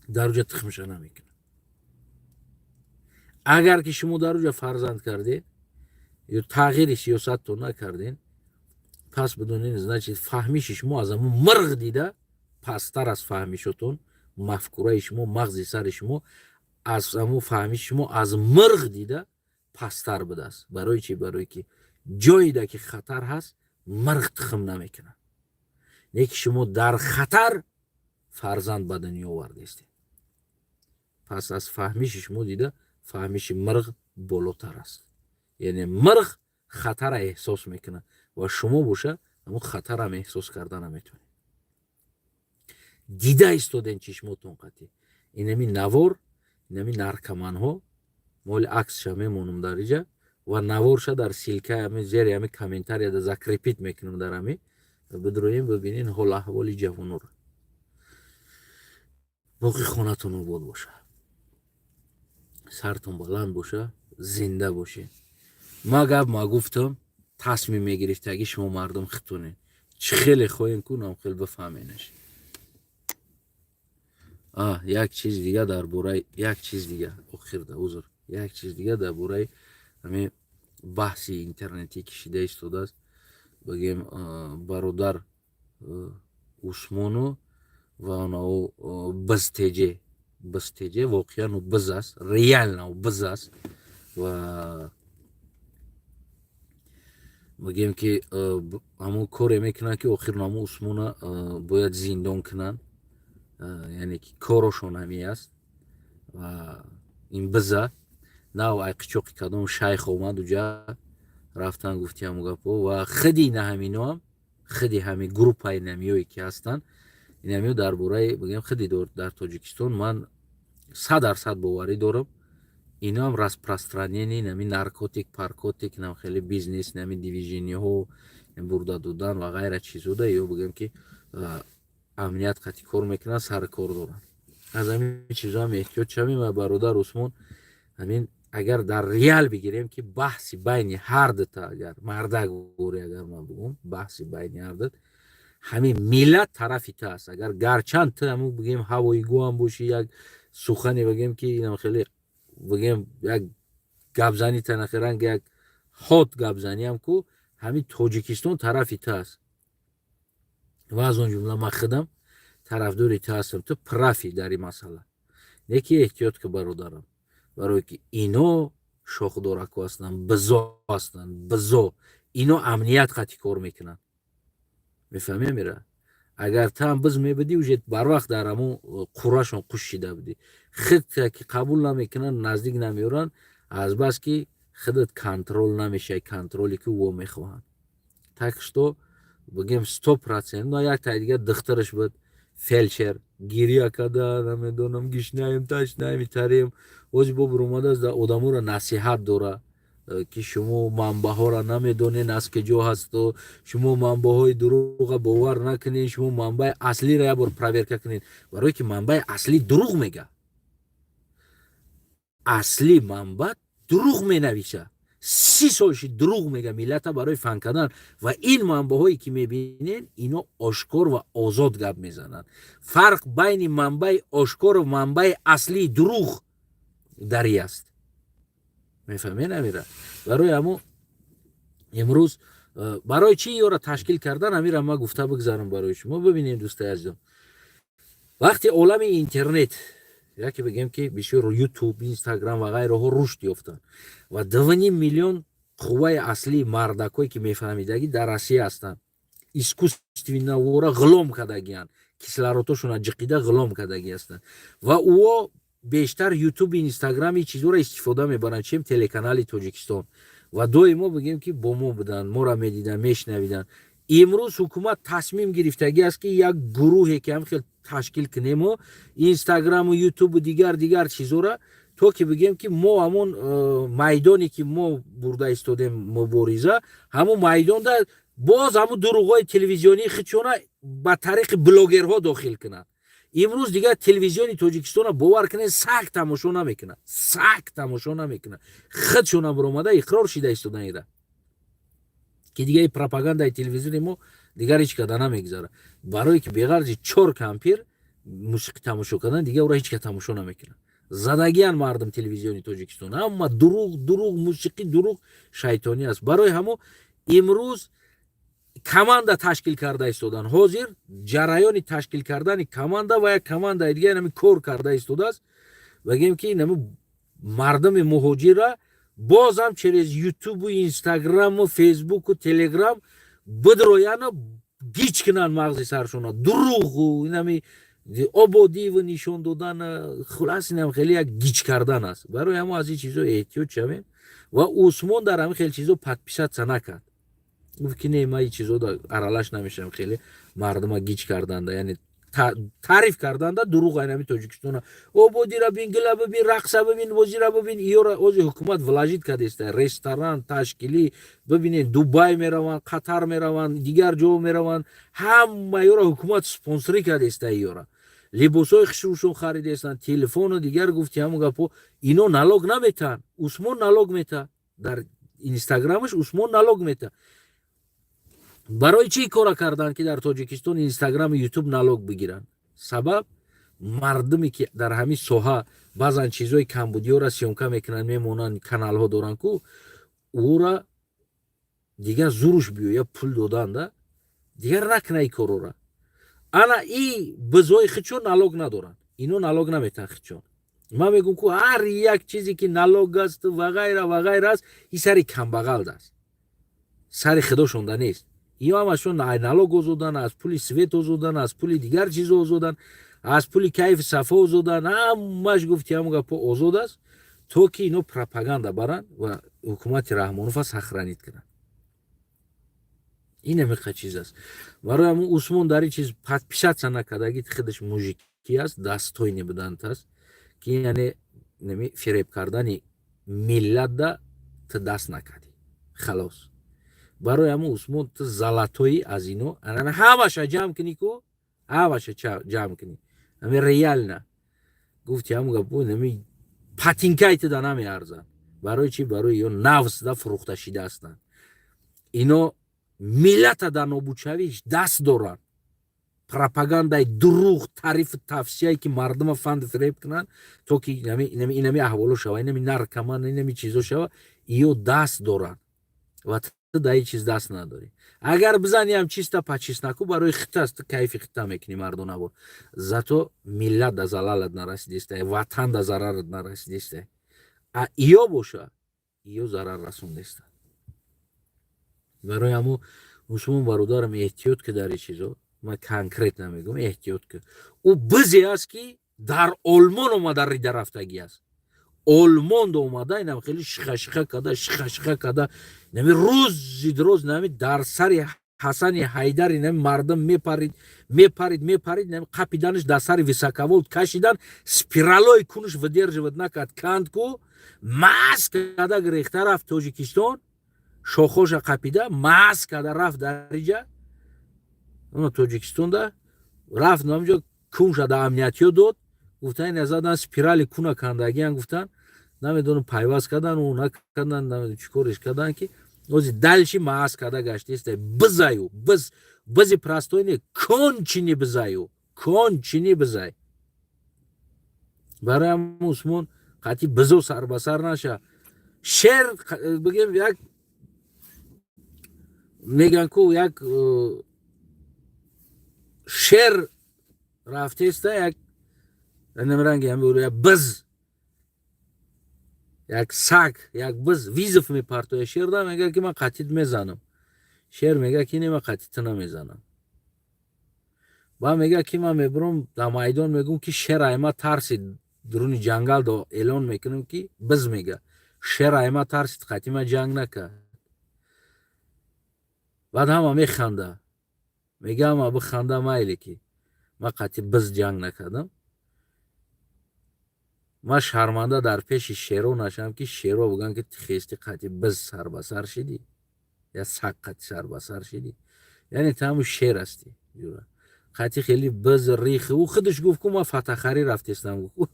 дар уҷа тухмша намекунад. Агар ки шумо дар уҷа фарзанд кардед ё тағйири сиёсаттон накарден, пас бидонед, значит, фаҳмиши шумо аз ҳамун мирғ дида пасттар аз фаҳмишотон. Мафкураи шумо, мағзи сари шумо аз ҳамун фаҳмиши шумо аз мирғ дида пасттар будааст. Барои чӣ? Барое ки ҷоеда ки хатар ҳаст, мирғ тухм намекунад. Не ки шумо дар хатар фарзанд ба дунё овардестед, пас аз фаҳмиши шумо дида фаҳмиши мирғ болотар аст. Яъне мирғ хатара эҳсос мекунад ва шумо боша ҳамун хатарам эҳсос карда наметавонед. Дида истоден чишмотон қатӣ инами навор, инами наркоманҳо. Моли аксша мемонам дар иҷа ва наворша дар ссылкаи ами зери ами комментарияда закрепить мекунам. Дар ами бидроем, бибинен ҳол аҳволи ҷавонора. Боқӣ хонатон обод боша, сартон баланд боша, зинда бошед. Ма гап ма гуфтам, тасмим мегирифтагӣ шумо мардум хитонед. Чӣ хеле хоҳем кунам, хел бифаҳменаш. Як чиз дига дар бораи, як чиз дига охирда, узр, як чиз дига дар бораи ҳамин баҳси интернетӣ ки шида истодааст, бигем, бародар Усмону ва онао бизтеҷе. Бизтеҷе воқеан ӯ биз аст, реально ӯ биз аст. Ва бигем ки ҳамон коре мекунанд, ки охир ҳамон Усмона бояд зиндон кунанд. Яъне ки корошон ҳамин аст. Ва ин биза нав айқичоқи кадом шайх омад, уҷа рафтан, гуфти ҳамон гапҳо. Ва худи ина ҳаминоам, худи ҳамин группаи намиёе ки ҳастанд, инамиё дар бораи, бигем, худи дар Тоҷикистон ман 100% боварӣ дорам, иноам распространение нами наркотик, паркотик, нам хеле бизнес, нами движениҳо бурда додан ва ғайра чизода, ё бигем ки амният қатӣ кор мекунанд, сари кор доранд. Аз ҳамин чизоам эҳтиёт шавем. Ва бародар Усмон, ҳамин агар дар реал бигирем, ки баҳси байни ҳар дута, агар мардак гӯре, агар ман бигӯм, баҳси байни ҳар дут, ҳамин миллат тарафи ту аст. Агар гарчанд ту ҳамун, бигем, ҳавои гӯам бошӣ, як сухане бигем ки инам хеле, бигем, як гапзани танахиранг, як ҳод гапзаниам ку, ҳамин Тоҷикистон тарафи ту аст ва аз он ҷумла ман худам тарафдори ту ҳастам. Ту прав ӣ дар ин масъала. Не ки эҳтиёт ки, бародарам, барое ки ино шохдорако ҳастанд, бизо ҳастанд, бизо. Ино амният қати кор мекунанд, мефаҳмӣ, амира? Агар таам биз мебудӣ, уже барвақт дар ҳамун қурашон қуш шида будӣ. Хидта ки қабул намекунанд, наздик намеоранд, азбаски худат контроль намешавӣ, контроле ки во мехоҳанд. Так что бигем, 100%. На, як таи дигар духтараш буд, фельдшер, гиря када, намедонам, гишнаем, ташнаем, итарем. Ози бо буромадааст, одаморо насиҳат дора, ки шумо манбаъҳоро намедонед, аз куҷо ҳасту, шумо манбаъҳои дурӯға бовар накунед, шумо манбаи аслиро як бор проверка кунед, барое ки манбаи аслӣ дурӯғ мега, аслӣ манбаъ дурӯғ менависа, 30 сол ши дурӯғ мега миллата барои фан кардан. Ва ин манбаъҳое ки мебинед, ино ошкор ва озод гап мезананд. Фарқ байни манбаи ошкору манбаи аслии дурӯғ дарӣ аст, мефаҳмед, амира? Барои ҳамо имрӯз барои чӣ ёро ташкил кардан, амира, ма гуфта бигзарам барои шумо. Бибинем, дӯстои азизон, вақте олами интернет, яке бигем ки бисёр Ютуб, Инстаграм ва ғайраҳо рушд ёфтанд ва 2,5 миллион қувваи аслии мардакое ки мефаҳмидагӣ дар Россия ҳастанд, искусственно вора ғулом кардагианд, кислородошона ҷиқида ғулом кардагӣ ҳастанд ва ӯо бештар Ютуби, Инстаграми чизҳоро истифода мебаранд, чем телеканали Тоҷикистон. Ва доимо бигем ки бо мо буданд, моро медиданд, мешунавиданд. Имрӯз ҳукумат тасмим гирифтагӣ аст, ки як гурӯҳе ки ҳам хел ташкил кунемо, Инстаграму, Ютубу дигар дигар чизҳоро, то ки бигем ки мо ҳамон майдоне ки мо бурда истодем мубориза, ҳамон майдонда боз ҳамун дурӯғҳои телевизионии худшона ба тариқи блогерҳо дохил кунанд. Имрӯз дигар телевизиони Тоҷикистона, бовар кунед, сак тамошо намекунад, сак тамошо намекунад. Худшона биромада иқрор шида истодан ира, ки дигари пропагандаи телевизиони мо дигар ҳеҷ када намегузарад, барое ки беғарзи чор кампир мусиқӣ тамошо кардан, дигар ӯро ҳеҷ ка тамошо намекунад. Задагиян мардум телевизиони Тоҷикистон, ҳама дурӯғ, дурӯғ, мусиқӣ, дурӯғ, шайтонӣ аст. Барои ҳамо имрӯз команда ташкил карда истодан. Ҳозир ҷараёни ташкил кардани команда ва як командаи дига нами кор карда истодааст. Бигем ки нами мардуми муҳоҷирра бозам через Ютубу, Инстаграму, Фейсбуку, Телеграм бидрояна, гич кунанд мағзи саршона, дурӯғу инами ободиву нишон додан. Хулас, инам хеле як гич кардан аст. Барои ҳамо аз ин чизо эҳтиёт шавем. Ва Усмон дар ҳамин хел чизо подписаться накард, гуфт ки не, ма ин чизо аралаш намешавам, хеле мардума гич карданда, яъне таъриф карданда дурӯғ, айнами Тоҷикистона ободира бин, гила бибин, рақса бибин, бозира бибин. Иёра ози ҳукумат вложить кардеста, ресторан ташкилӣ бибинед, Дубай мераванд, Қатар мераванд, дигар ҷо мераванд, ҳама ёра ҳукумат спонсорӣ кардеста, иёра либосҳои хушрӯшон харидестанд, телефону дигар. Гуфти ҳамун гапҳо, ино налог наметаҳанд, Усмон налог мета. Дар Инстаграмаш Усмон налог мета. Барои чӣ кора карданд, ки дар Тоҷикистон Инстаграму Ютуб налог бигиранд? Сабаб, мардуме ки дар ҳамин соҳа баъзан чизҳои камбудиёра съёмка мекунанд, мемонанд, каналҳо доранд ку, ӯра дигар зуруш биёя, пул доданда, дигар накуна и корора. Ана и бизҳои худшон налог надоранд, ино налог наметаҳанд худшон. Ман мегӯм ку, ҳар як чизе ки налог аст ва ғайра ва ғайра аст, и сари камбағалд аст, сари худошонда нест. Иё ҳамашон налог озоданд, аз пули свет озоданд, аз пули дигар чизо озоданд, аз пули кайфи сафо озоданд. Ҳамаш, гуфти ҳамон гапҳо, озод аст, то ки ино пропаганда баранд ва ҳукумати Раҳмонова сохранить кунанд. Ин ҳамиқа чиз аст. Барои ҳамун Усмон дар ин чиз подписаться накардаги, худаш мужикӣ аст, достойный будант аст, ки яъне фиреб кардани миллатда ту даст накардӣ, халос. Барои ҳамун, Усмон, ту золотой. Аз ино ҳамаша ҷамъ кунӣ ку, ҳамаша ҷамъ кунӣ, ами реально, гуфти ҳамун гапо, нами патинкаи туда намеарзанд. Барои чӣ? Барои ё нафсда фурӯхта шида ҳастанд. Ино миллата дар нобудшавиш даст доранд. Пропагандаи дурӯғ, таърифу тавсияе ки мардума фанду фиреб кунанд, то ки инами аҳволо шава, инами наркоман, инами чизо шава, иё даст доранд ва Ту дар ҳеҷ чиз даст надорӣ. Агар бизаниам, чисто по чесноку барои хита аст, ту кайфи хита мекунӣ мардонавор. Зато миллат да залалат нарасидеста, ватан да зарарат нарасидеста. А иё боша, иё зарар расондеста. Барои ҳамо, Усмон бародарам, эҳтиёт ки дар ин чизо. Ман конкретно мегӯям, эҳтиёт ки. Ӯ бизе аст, ки дар Олмон омада рида рафтагӣ аст. Олмон омада, инам хеле шиха-шиха карда, шиха-шиха карда, нами рӯзи дроз нами дар сари Ҳасани Ҳайдари нами мардум мепарид, мепарид, мепарид. Нами қапиданаш, дар сари высоковольт кашидан, спиралои кунуш выдерживать накард, канд ку, маз карда гирехта рафт Тоҷикистон. Шохоша қапида, маз карда рафт дар иҷа Тоҷикистонда рафт. Намҷо кунша да амниятиё дод. Гуфтан, ина задан, спирали куна кандагиан. Гуфтан, намедонам, пайваст кардан ӯ накардан, намедонам, чӣ кореш кардан, ки ози дальше маз карда гаштеста. Бизаю биз, бизи простой не, конченый бизаю, конченый бизай. Барои ҳам, Усмон, қатъи бизо сарбасар наша. Шер бигем, як меган ку, як шер рафтеста, як намранги, як биз, як саг, як биз вызов мепартоя шерда. Мега, ки ман қатит мезанам. Шер мега, ки не, ман қатита намезанам. Ба мега, ки ман мебурам дар майдон, мегӯм, ки шер айма тарсид. Дуруни ҷангал до эълон мекунам, ки биз мега: «Шер айма тарсид, қатӣ ма ҷанг накард». Баъд ҳама механда. Мега: «Ҳама биханда, майле, ки ман қатӣ биз ҷанг накардам. Ман шарманда дар пеши шеро нашам, ки шеро бигӯянд, ки хести қатӣ биз сарбасар шидӣ, я саг қатӣ сарбасар шидӣ». Яъне ту ҳамун шер ҳастӣ, ҷура. Қатӣ хеле биз рихи. Ӯ худаш гуфт ку: «Ман фатахарӣ рафтестам», гуфт,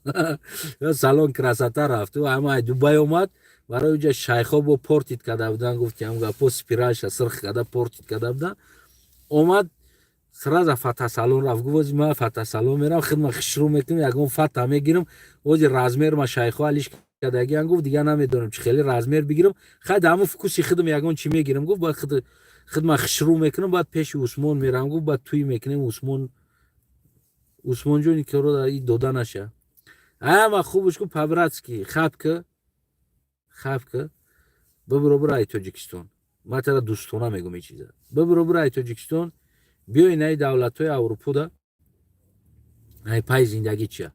салон красота рафт. Ӯ ҳама Дубай омад, барои уҷа шайхо бо портить карда будан. Гуфт, ки ҳам гапо спиралша сирх карда, портить карда будан. Омад, сразу фотосалон рафт. Гуфт: «Ози ман фотосалон мерам, хидма хишрӯ мекунам, ягон фата мегирам. Ози размер ма шайхо алиш кардагиан», гуфт, «дигар намедонам, чӣ хеле размер бигирам. Хай, дар ҳамун вкуси худам ягон чӣ мегирам», гуфт. «Баъд хидма хишрӯ мекунам, баъд пеши Усмон мерам», гуфт, «баъд тӯй мекунем». Усмон, Усмонҷони киро и дода наша. Ама хубаш ку, по-братски хаб ка, хаб ка, бибиро, бира ай Тоҷикистон. Ман тара дӯстона мегӯм, и чиза. Бибиро, бира ай Тоҷикистон, биёй наи давлатҳои Аврупода, ай пай зиндагӣ чия.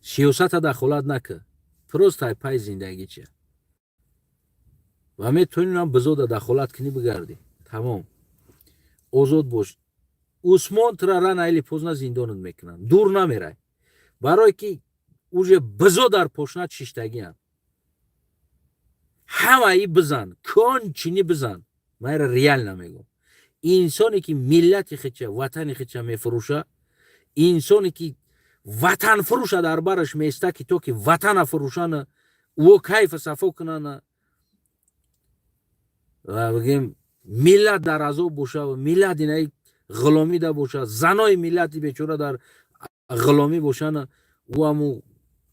Сиёсата дахолат нака, просто ай пай зиндагӣ чия. Ва метавонӣ бизода дахолат кунӣ, бигардӣ, тамом, озод бош. Усмон, тура рано или поздно зиндонат мекунанд, дур намерай, барое ки уже бизо дар пошнат шиштагианд. Ҳамаи бизан, конченый бизан. Ман ира реально мегӯм: инсоне ки миллати хича, ватани хича мефурӯша, инсоне ки ватанфурӯша дар бараш меиста, ки то ки ватана фурӯшана, ӯ кайфа сафо кунана, ва бигем, миллат дар азоб боша, миллат инаи ғуломида боша, занои миллати бечора дар ғуломӣ бошана, ӯ ҳаму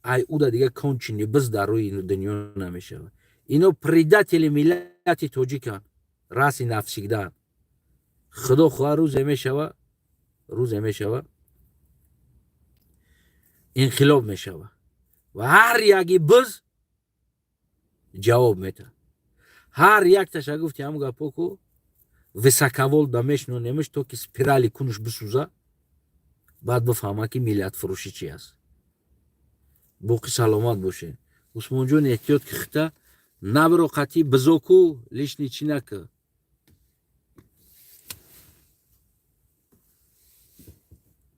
ай уда дига конченый биз дар рӯи дунё намешавад. Ино предатели миллати тоҷиканд, раз и навсегда. Худо хоҳа, рӯзе мешава, рӯзе мешава, инқилоб мешава ва ҳар яки биз ҷавоб метаҳад. Ҳар якташа гуфти, ҳамн гапо ку, высоковольт да мешнонемш, то ки спирали кунуш бисӯза, баъд бифаҳма, ки миллатфурӯшӣ чи аст. Боқӣ саломат бошед. Усмонҷон, эҳтиёт ки, хита набиро, қатъи бизоку лишний чӣ нака.